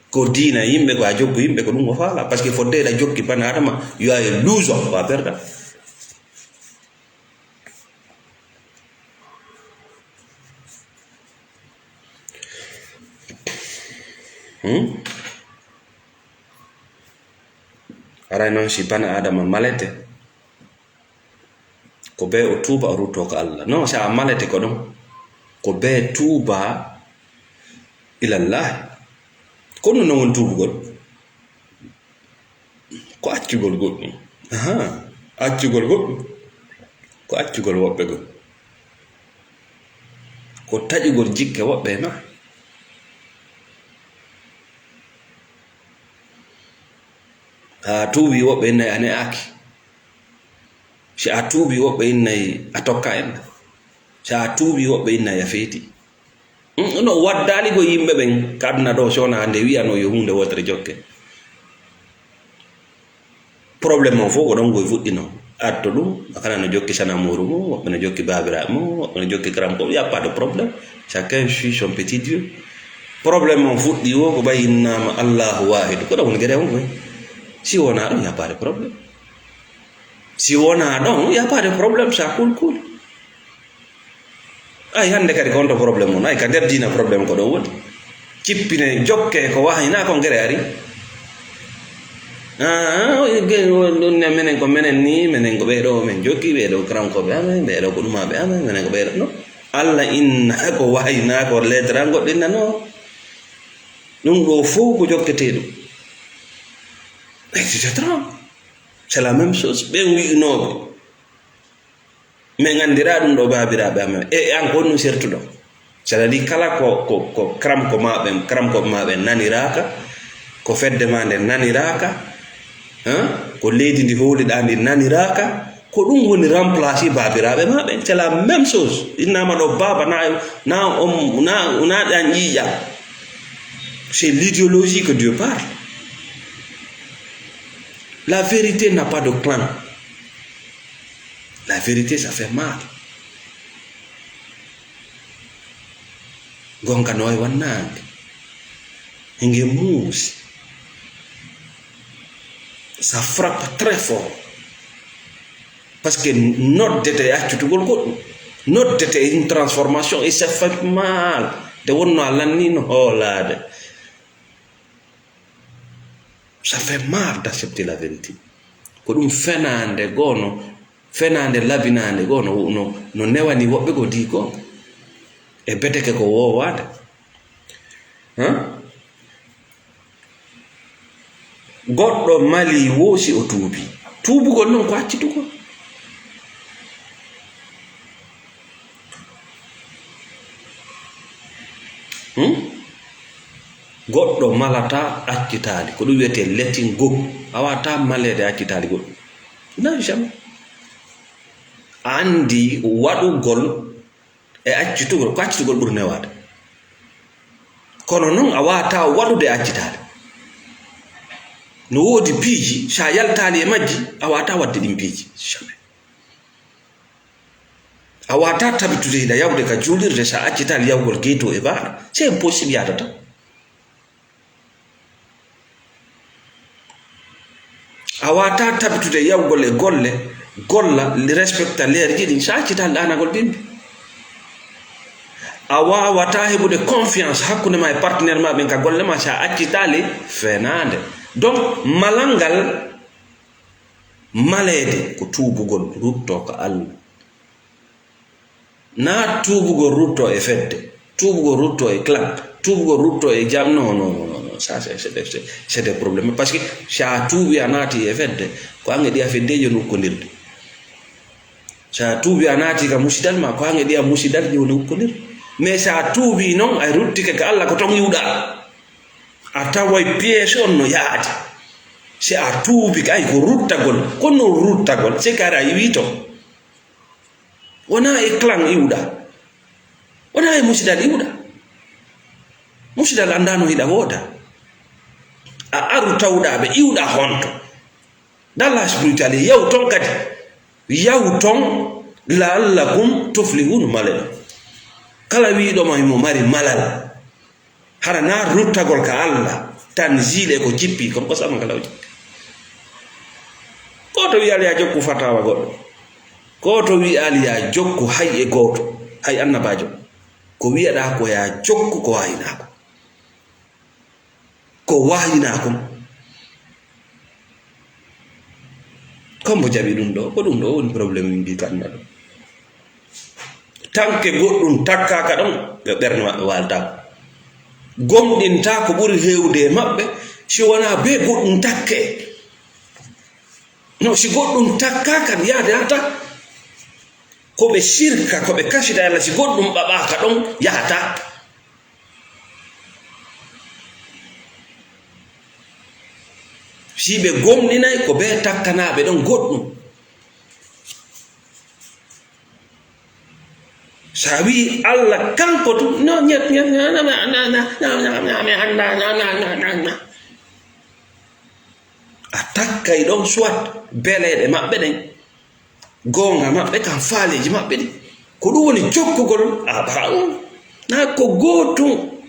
Ko diina yimɓe, ko a jokku yimɓe, ko ɗum o faala. Parce que fodde eɗa jokki bana Adama, yo a e luuso, ko a perda. Hmm? Aray noon si bana Adama malete, ko bee o tuuba, o ruttoo ko Allah. Non, si a malete ko ɗon, ko bee tuuba ilallahi. Ko ɗum non woni tuubugol. Ko accugol goɗɗum. Ahaa, accugol goɗɗum. Ko accugol woɓɓe gol. Ko taƴugol jikke woɓɓe e ma. A tuubi woɓɓe innay a ne'aaki. Si a tuubi woɓɓe innay a tokka en. Si a tuubi woɓɓe innay a feeti. Mm, no waddaali ko yimɓe ɓen ka aduna ɗo, si wona hannde wi'ano yo huunde wootere jokke. Problème on fof ko ɗon koye fuɗɗino. Atto ɗum, kala no jokki sanamuuru mum, woɓɓe no jokki baabiraaɓe mum, woɓɓe no jokki karam ko, y a pas de problème. Chacun suit son petit Dieu. Problème on fuɗɗi wo ko ɓay innaama Allahu waahidu. Ko ɗon woni gere on koye. Si wona ɗum, y a pas de problème. Si wona ɗon, y a pas de problème, ça cool, cool. Ay, hannde kadi ko honto problème on? Ay, ka nder diina problème ko ɗon woni. Jippine, jokke ko wahaynaa kon gere ari. Ah, ge-, ɗum ne menen ko menen ni, menen ko ɓee ɗoo men jokki, ɓee ɗoo karankooɓe amen, ɓee ɗoo ko ɗumaaɓe amen, menen ko ɓee ɗoo. Non. Alla inna ko wahaynaa ko lettre an goɗɗo innanoo. Ɗum ɗoo fow ko jokketee ɗum. Et cetera. C'est la même chose. Ɓen wi'unooɓe. Min anndiraa ɗum ɗo baabiraaɓe amen. E, e an ko honɗum sertuɗo? C'est-à-dire kala ko, ko, ko kramko maa ɓen, kramko maa ɓen naniraaka, ko fedde maa nden naniraaka, hein? Ko leydi ndi howliɗaa ndi naniraaka, ko ɗum woni remplacer baabiraaɓe maa ɓen. C'est la même chose. Innaama ɗo baaba, na, na on, na, na ɗan ƴiiƴan. C'est l'idéologie que Dieu parle. La vérité n'a pas de clan. La vérité, ça fait mal. Gonga no e wannange. Nge muusi. Ça frappe très fort. Parce que noddete e accutugol goɗɗum. Noddete e une transformation et ça fait mal. Nde wonno a lanni no hoolaade. Ça fait mal d'accepter la vérité. Ko ɗum fenaande goo no, fenaande labinaande goo no, no, no newani woɓɓe goo dii goo. E beteke ko woowaade. Hein? Goɗɗo malii woosi o tuubi. Tuubugol non ko accitugol. Hmm? Goɗɗo malataa accitaali. Ko ɗum wiyetee letting go. A waawataa maleede accitaali goɗɗo. Non, jamais. A anndi waɗugol e accitugol, ko accitugol ɓuri newaade. Kono non a waawataa waɗude accitaali. No woodi piiji, so a yaltaali e majji, a waawataa waɗde ɗin piiji. Jamais. A waawataa tabitude hiɗa yahude ka juulirde, so a accitaali yahugol ghetto e bar. C'est impossible, yaadata. A waawataa tabitude yahugol e golle, golla, respecta leerji ɗin, so a accitaali ɗaanagol bimbi. A waawataa heɓude confiance hakkunde ma e partenaire ma ɓen ka golle ma, so a accitaali fenaande. Donc, malal ngal, maleede ko tuubugol, ruttoo ka Allah. Na tuubugol rutto e fedde, tuubugol rutto e clan, tuubugol rutto e jam. Non, non, non, non, non. Ça, c'est, c'est des, c'est, c'est des problèmes. Parce que si a tuubi a naati e fedde, ko ange ɗiya feddeji woni ukkondirde. Si a tuubi a naati ka musidal ma, ko ange ɗiya musidal ɗi woni ukkondirde. Mais si a tuubi non, a ruttike ka Allah, ko ton iwɗa. A taway pièce on no yaadi. Si a tuubi kay ko ruttagol, ko non ruttagol, c'est kara iwi ton. Wonaa e clan iwɗa. Wonaa e musidal iwɗa. Musidal anndaa no hiɗa wooda. A aru tawɗaa ɓe iwɗa honto. Dans la spiritualité, yaw ton kadi. Yaw ton, la'allakum tuflihun male ɗon. Kala wiiɗo ma himo mari malal. Hara na ruttagol ka Allah, tanzil e ko jippi, kon ko sama kala o jippi. Ko to wi'al ya jokku fatawa goɗɗo. Ko to wi'al ya jokku hay e gooto, hay annabaajo. Ko wi'aɗaa ko ya jokku ko wahyinaa ko. Ko wahyinaa kon. Ko mbo jaɓi ɗum ɗo, ko ɗum ɗo woni problème min mbi kanna ɗo. Tanke goɗɗum takkaaka ɗon, ɓe ɓernde maɓɓe waaltaako. Gomɗintaa ko ɓuri heewde e maɓɓe, si wonaa bee goɗɗum takkee. No, si goɗɗum takkaaka, yaade hata. Ko ɓe sirka, ko ɓe kasida Yalla, si goɗɗum ɓaɓaaka ɗon, yahata. Si ɓe gomɗinay, ko ɓe takkanaaɓe ɗon goɗɗum. Sa wi'i Allah kanko tun, no, ña-, ña-, ña-, a takkay ɗon soit beleeɗe maɓɓe ɗen, goonga maɓɓe kan, faaleeji maɓɓe ɗin, ko ɗum woni jokkugol abaa'un, na ko gootun.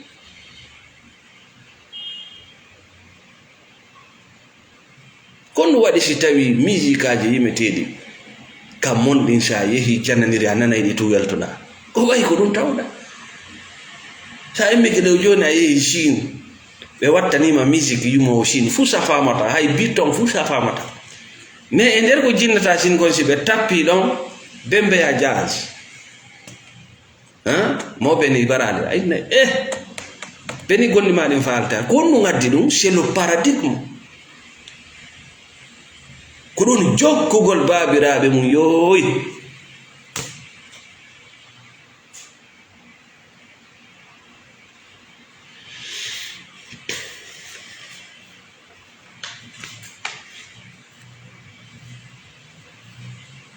Ko ɗum waɗi si tawii miisikaaji yimeteeɗi ka mon ɗin, sa yehi jananiri a nanay ɗi tun weltoɗaa. Ko wayi ko ɗum tawɗaa. Sa immike ɗo jooni a yehi Chine, ɓe wattaniima musique yumoowo Chine, fuu sa faamata, hay beat on fuu sa faamata. Mais e nder ko jinnata Chine kon, si ɓe tappi ɗon, bembeya jazz. Hein? Mo beni barale, ay ne, eh, beni gondi ma ɗin falta. Ko honɗum addi ɗum? C'est le paradigme. Ko ɗum jokkugol baabiraaɓe mum, yooy.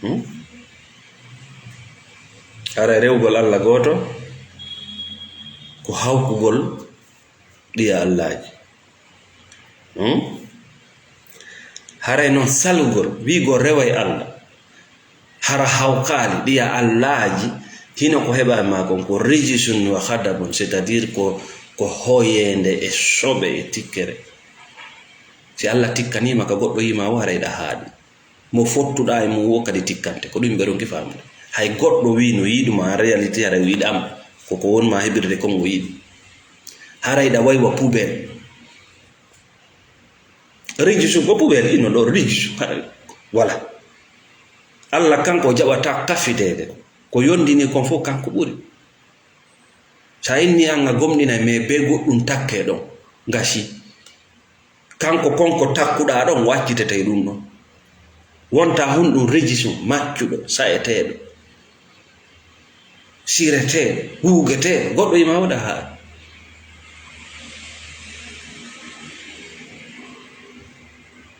Hmm? Haray rewgol Allah gooto ko hawkugol ɗiya allaaji. Hmm? Haray noon salgol, wi'gol reway Allah, hara hawkaali ɗiya allaaji, hino ko heɓa e maa kon ko rijisun wa khadabun, c'est-à-dire ko, ko hoyeende e soɓe e tikkere. Si Allah tikkaniima ka goɗɗo yimaa o, haray ɗa haaɗi. Mo fottuɗaa e mum o kadi tikkante. Ko ɗum ɓe ronki faamude. Hay goɗɗo wi'i no yiɗi ma, en réalité haray o yiɗaama. Ko ko won ma heɓirde kon o yiɗi. Haray ɗa way wa poubelle. Rijisu ko poubelle, ino ɗo rijisu. Haray wala. Allah kanko jaɓata kafiteede. Ko yondini kon fof kanko ɓuri. Sa inni an a gomɗinay, mais be goɗɗum takke ɗon. Ngasi. Kanko kon ko takkuɗaa ɗon, waccitete e ɗum ɗon. Wonta honɗum rijisu, maccuɗo, sa'eteeɗo, sireteeɗo, guugeteeɗo, goɗɗo ima waɗa haa.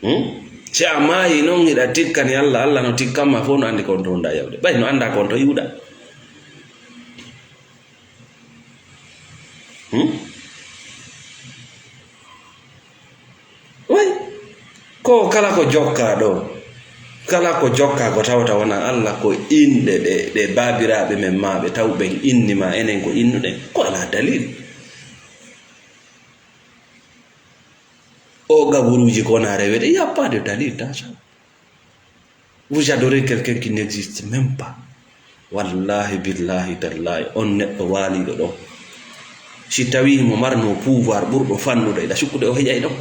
Hmm? Si a maayi non, hiɗa tikkani Allah, Allah no tikkan ma fof no anndi kon to wonɗa yawde. Ɓay no annda kon to yiwɗa. Hmm? Way, ko kala ko jokkaa ɗo, kala ko jokkaa ko tawata wona Allah, ko inɗe ɗe, ɗe baabiraaɓe men maa ɓe taw ɓen inni ma enen ko innuɗen, ko alaa dalil. O gaburuuji ko wona reweɗe, il y a pas de dalil dans ça. Vous adorez quelqu'un qui n'existe même pas. Wallahi, billahi, tallahi, on neɗɗo waaliiɗo ɗon. Si tawii himo marno pouvoir ɓurɗo fannude, ina sukkude o heƴay ɗon.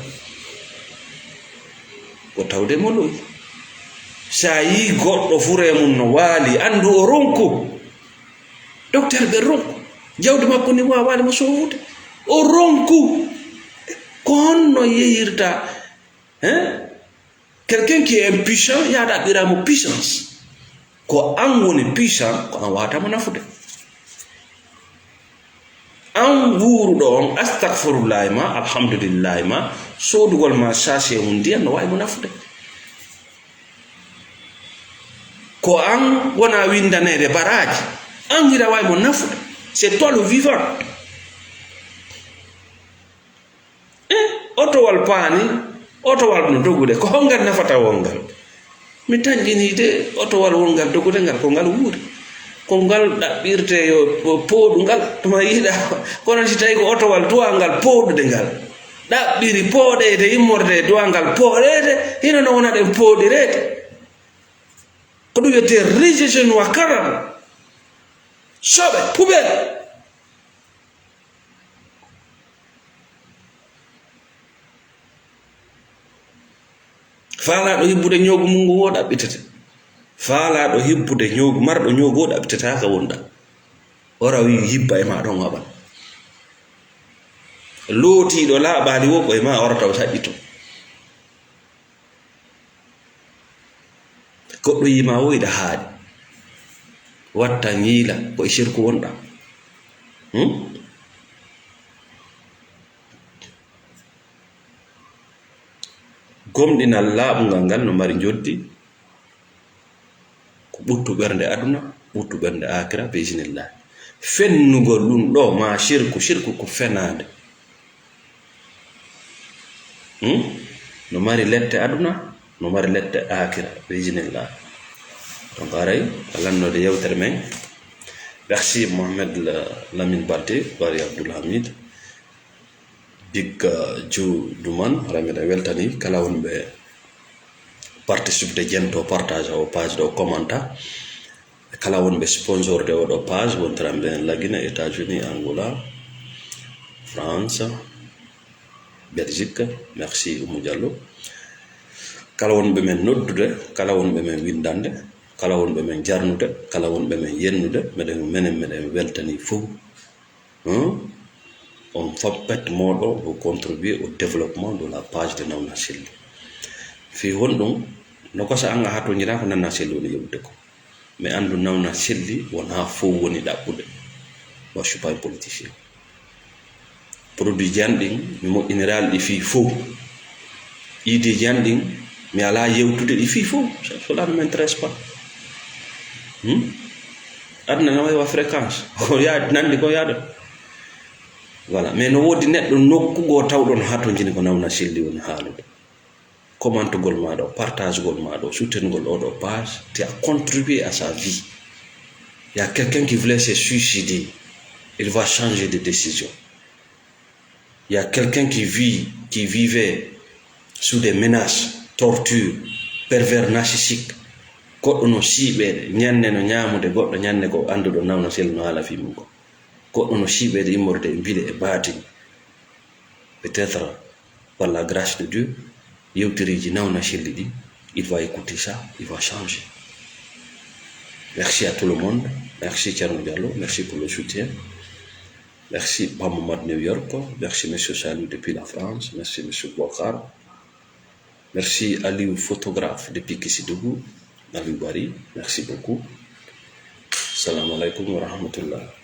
Ko tawde mo lowi. Sa yii goɗɗo furee mum no waali, anndu o ronku. Docteur ɓe ronku. Jawdi makko ni waawaali mo sowude. O ronku. Ko honno yehirta, hein? Quelqu'un qui est impuissant, ya ɗaɓɓira mo puissance. Ko an woni puissant, ko an wawata mo nafude. An wuuruɗo on, astagfirullahi ma, alhamdulillahi ma, soodugol ma sachet mum ndiyan no wawi mo nafude. Ko an wona windanede baraji, an hiɗa wawi mo nafude. C'est toi le vivant. Eh, otowal paani, otowal no dogude, ko hongal nafata wongal? Mi tanƴinii de, otowal wongal dogude ngal, ko ngal wuuri. Ko ngal ɗaɓɓirte yo po-, pooɗu ngal, tuma yiɗa, kono si tawi ko otowal duwangal pooɗude ngal, ɗaɓɓiri pooɗeede, immorde e duwangal pooɗeede, hino no wona ɗen pooɗireede. Ko ɗum wiyetee rejection wa karama. Soɓe, poubelle. Faalaaɗo hibbude ñoogu mum ngu wo ɗaɓɓitete. Faalaaɗo hibbude ñoogu, marɗo ñoogu o ɗaɓɓitete haa ka wonɗa. Ora wi hibba e ma ɗon waɓan. Lootiiɗo laaɓaali wo ko e ma ora taw saɗɗito. Goɗɗo yima o iɗa haaɗi. Watta ñiila ko e sirku wonɗa. Hmm? Gomɗinal laaɓungal ngal no mari njoddi. Ko ɓuttu ɓernde aduna, ɓuttu ɓernde aakira, bi iznillah. Fennugol ɗum ɗo, ma sirku, sirku ko fenaande. Hmm? No mari lette aduna, no mari lette aakira, bi iznillah. Donc, haray, a lannoode yewtere men. Merci, Mohamed La-, Lamine Balde, Bari Abdoul Hamid. Digga juuɗe mon, haray miɗen weltani kala wonɓe participde, jento, partage o page ɗo, commenta. E kala wonɓe sponsorde oɗo page, wontaramɓe en Lagine, États-Unis, Angola, France, Belgique, merci Oumou Diallo. Kala wonɓe men noddude, kala wonɓe men winndande, kala wonɓe men jarnude, kala wonɓe men yennude, meɗen, menen meɗen weltani fof. Hein? On fappet moɗo o contribuer au développement de la page de Nawna Selli. Fii honɗum? No ko sa anga ha to jira ko Nawna Selli woni yewtude ko. Mi anndu Nawna Selli won ha fof woni ɗaɓɓude. Moi, je suis pas un politicien. Produit ji an ɗin, mi moƴƴiniraali ɗi fii fof. Idée ji an ɗin, mi alaa yewtude ɗi fii fof. Cela ne m'intéresse pas. Hmm? Aduna na wayi wa fréquence. Ko yaa-, nanndi ko yaada. Voilà. Mais no woodi neɗɗo nokku goo tawɗon hatonjini ko Nawna Selli woni haalude. Commentugol maa ɗo, partagegol maa ɗo, soutenugol oɗo page, tu as contribué à sa vie. Il y a quelqu'un qui voulait se suicider, il va changer de décision. Il y a quelqu'un qui vit, qui vivait sous des menaces, torture, pervers narcissique. Goɗɗo no siiɓeede, ñande no ñaamude, goɗɗo ñande ko annduɗo Nawna Selli no haala fii mum ko. Goɗɗo no siiɓeede immorde e bile e baatin. Peut-être, par la grâce de Dieu, yewtereeji Nawna Selli ɗi, il va écouter ça, il va changer. Merci à tout le monde. Merci Thierno Diallo. Merci pour le soutien. Merci Pape Mamadou New York. Merci Monsieur Salou depuis la France. Merci Monsieur Bokar. Merci Aliou Photographe depuis Kisidougou. Aliou Bari, merci beaucoup. Salam alaikum wa rahmatullah.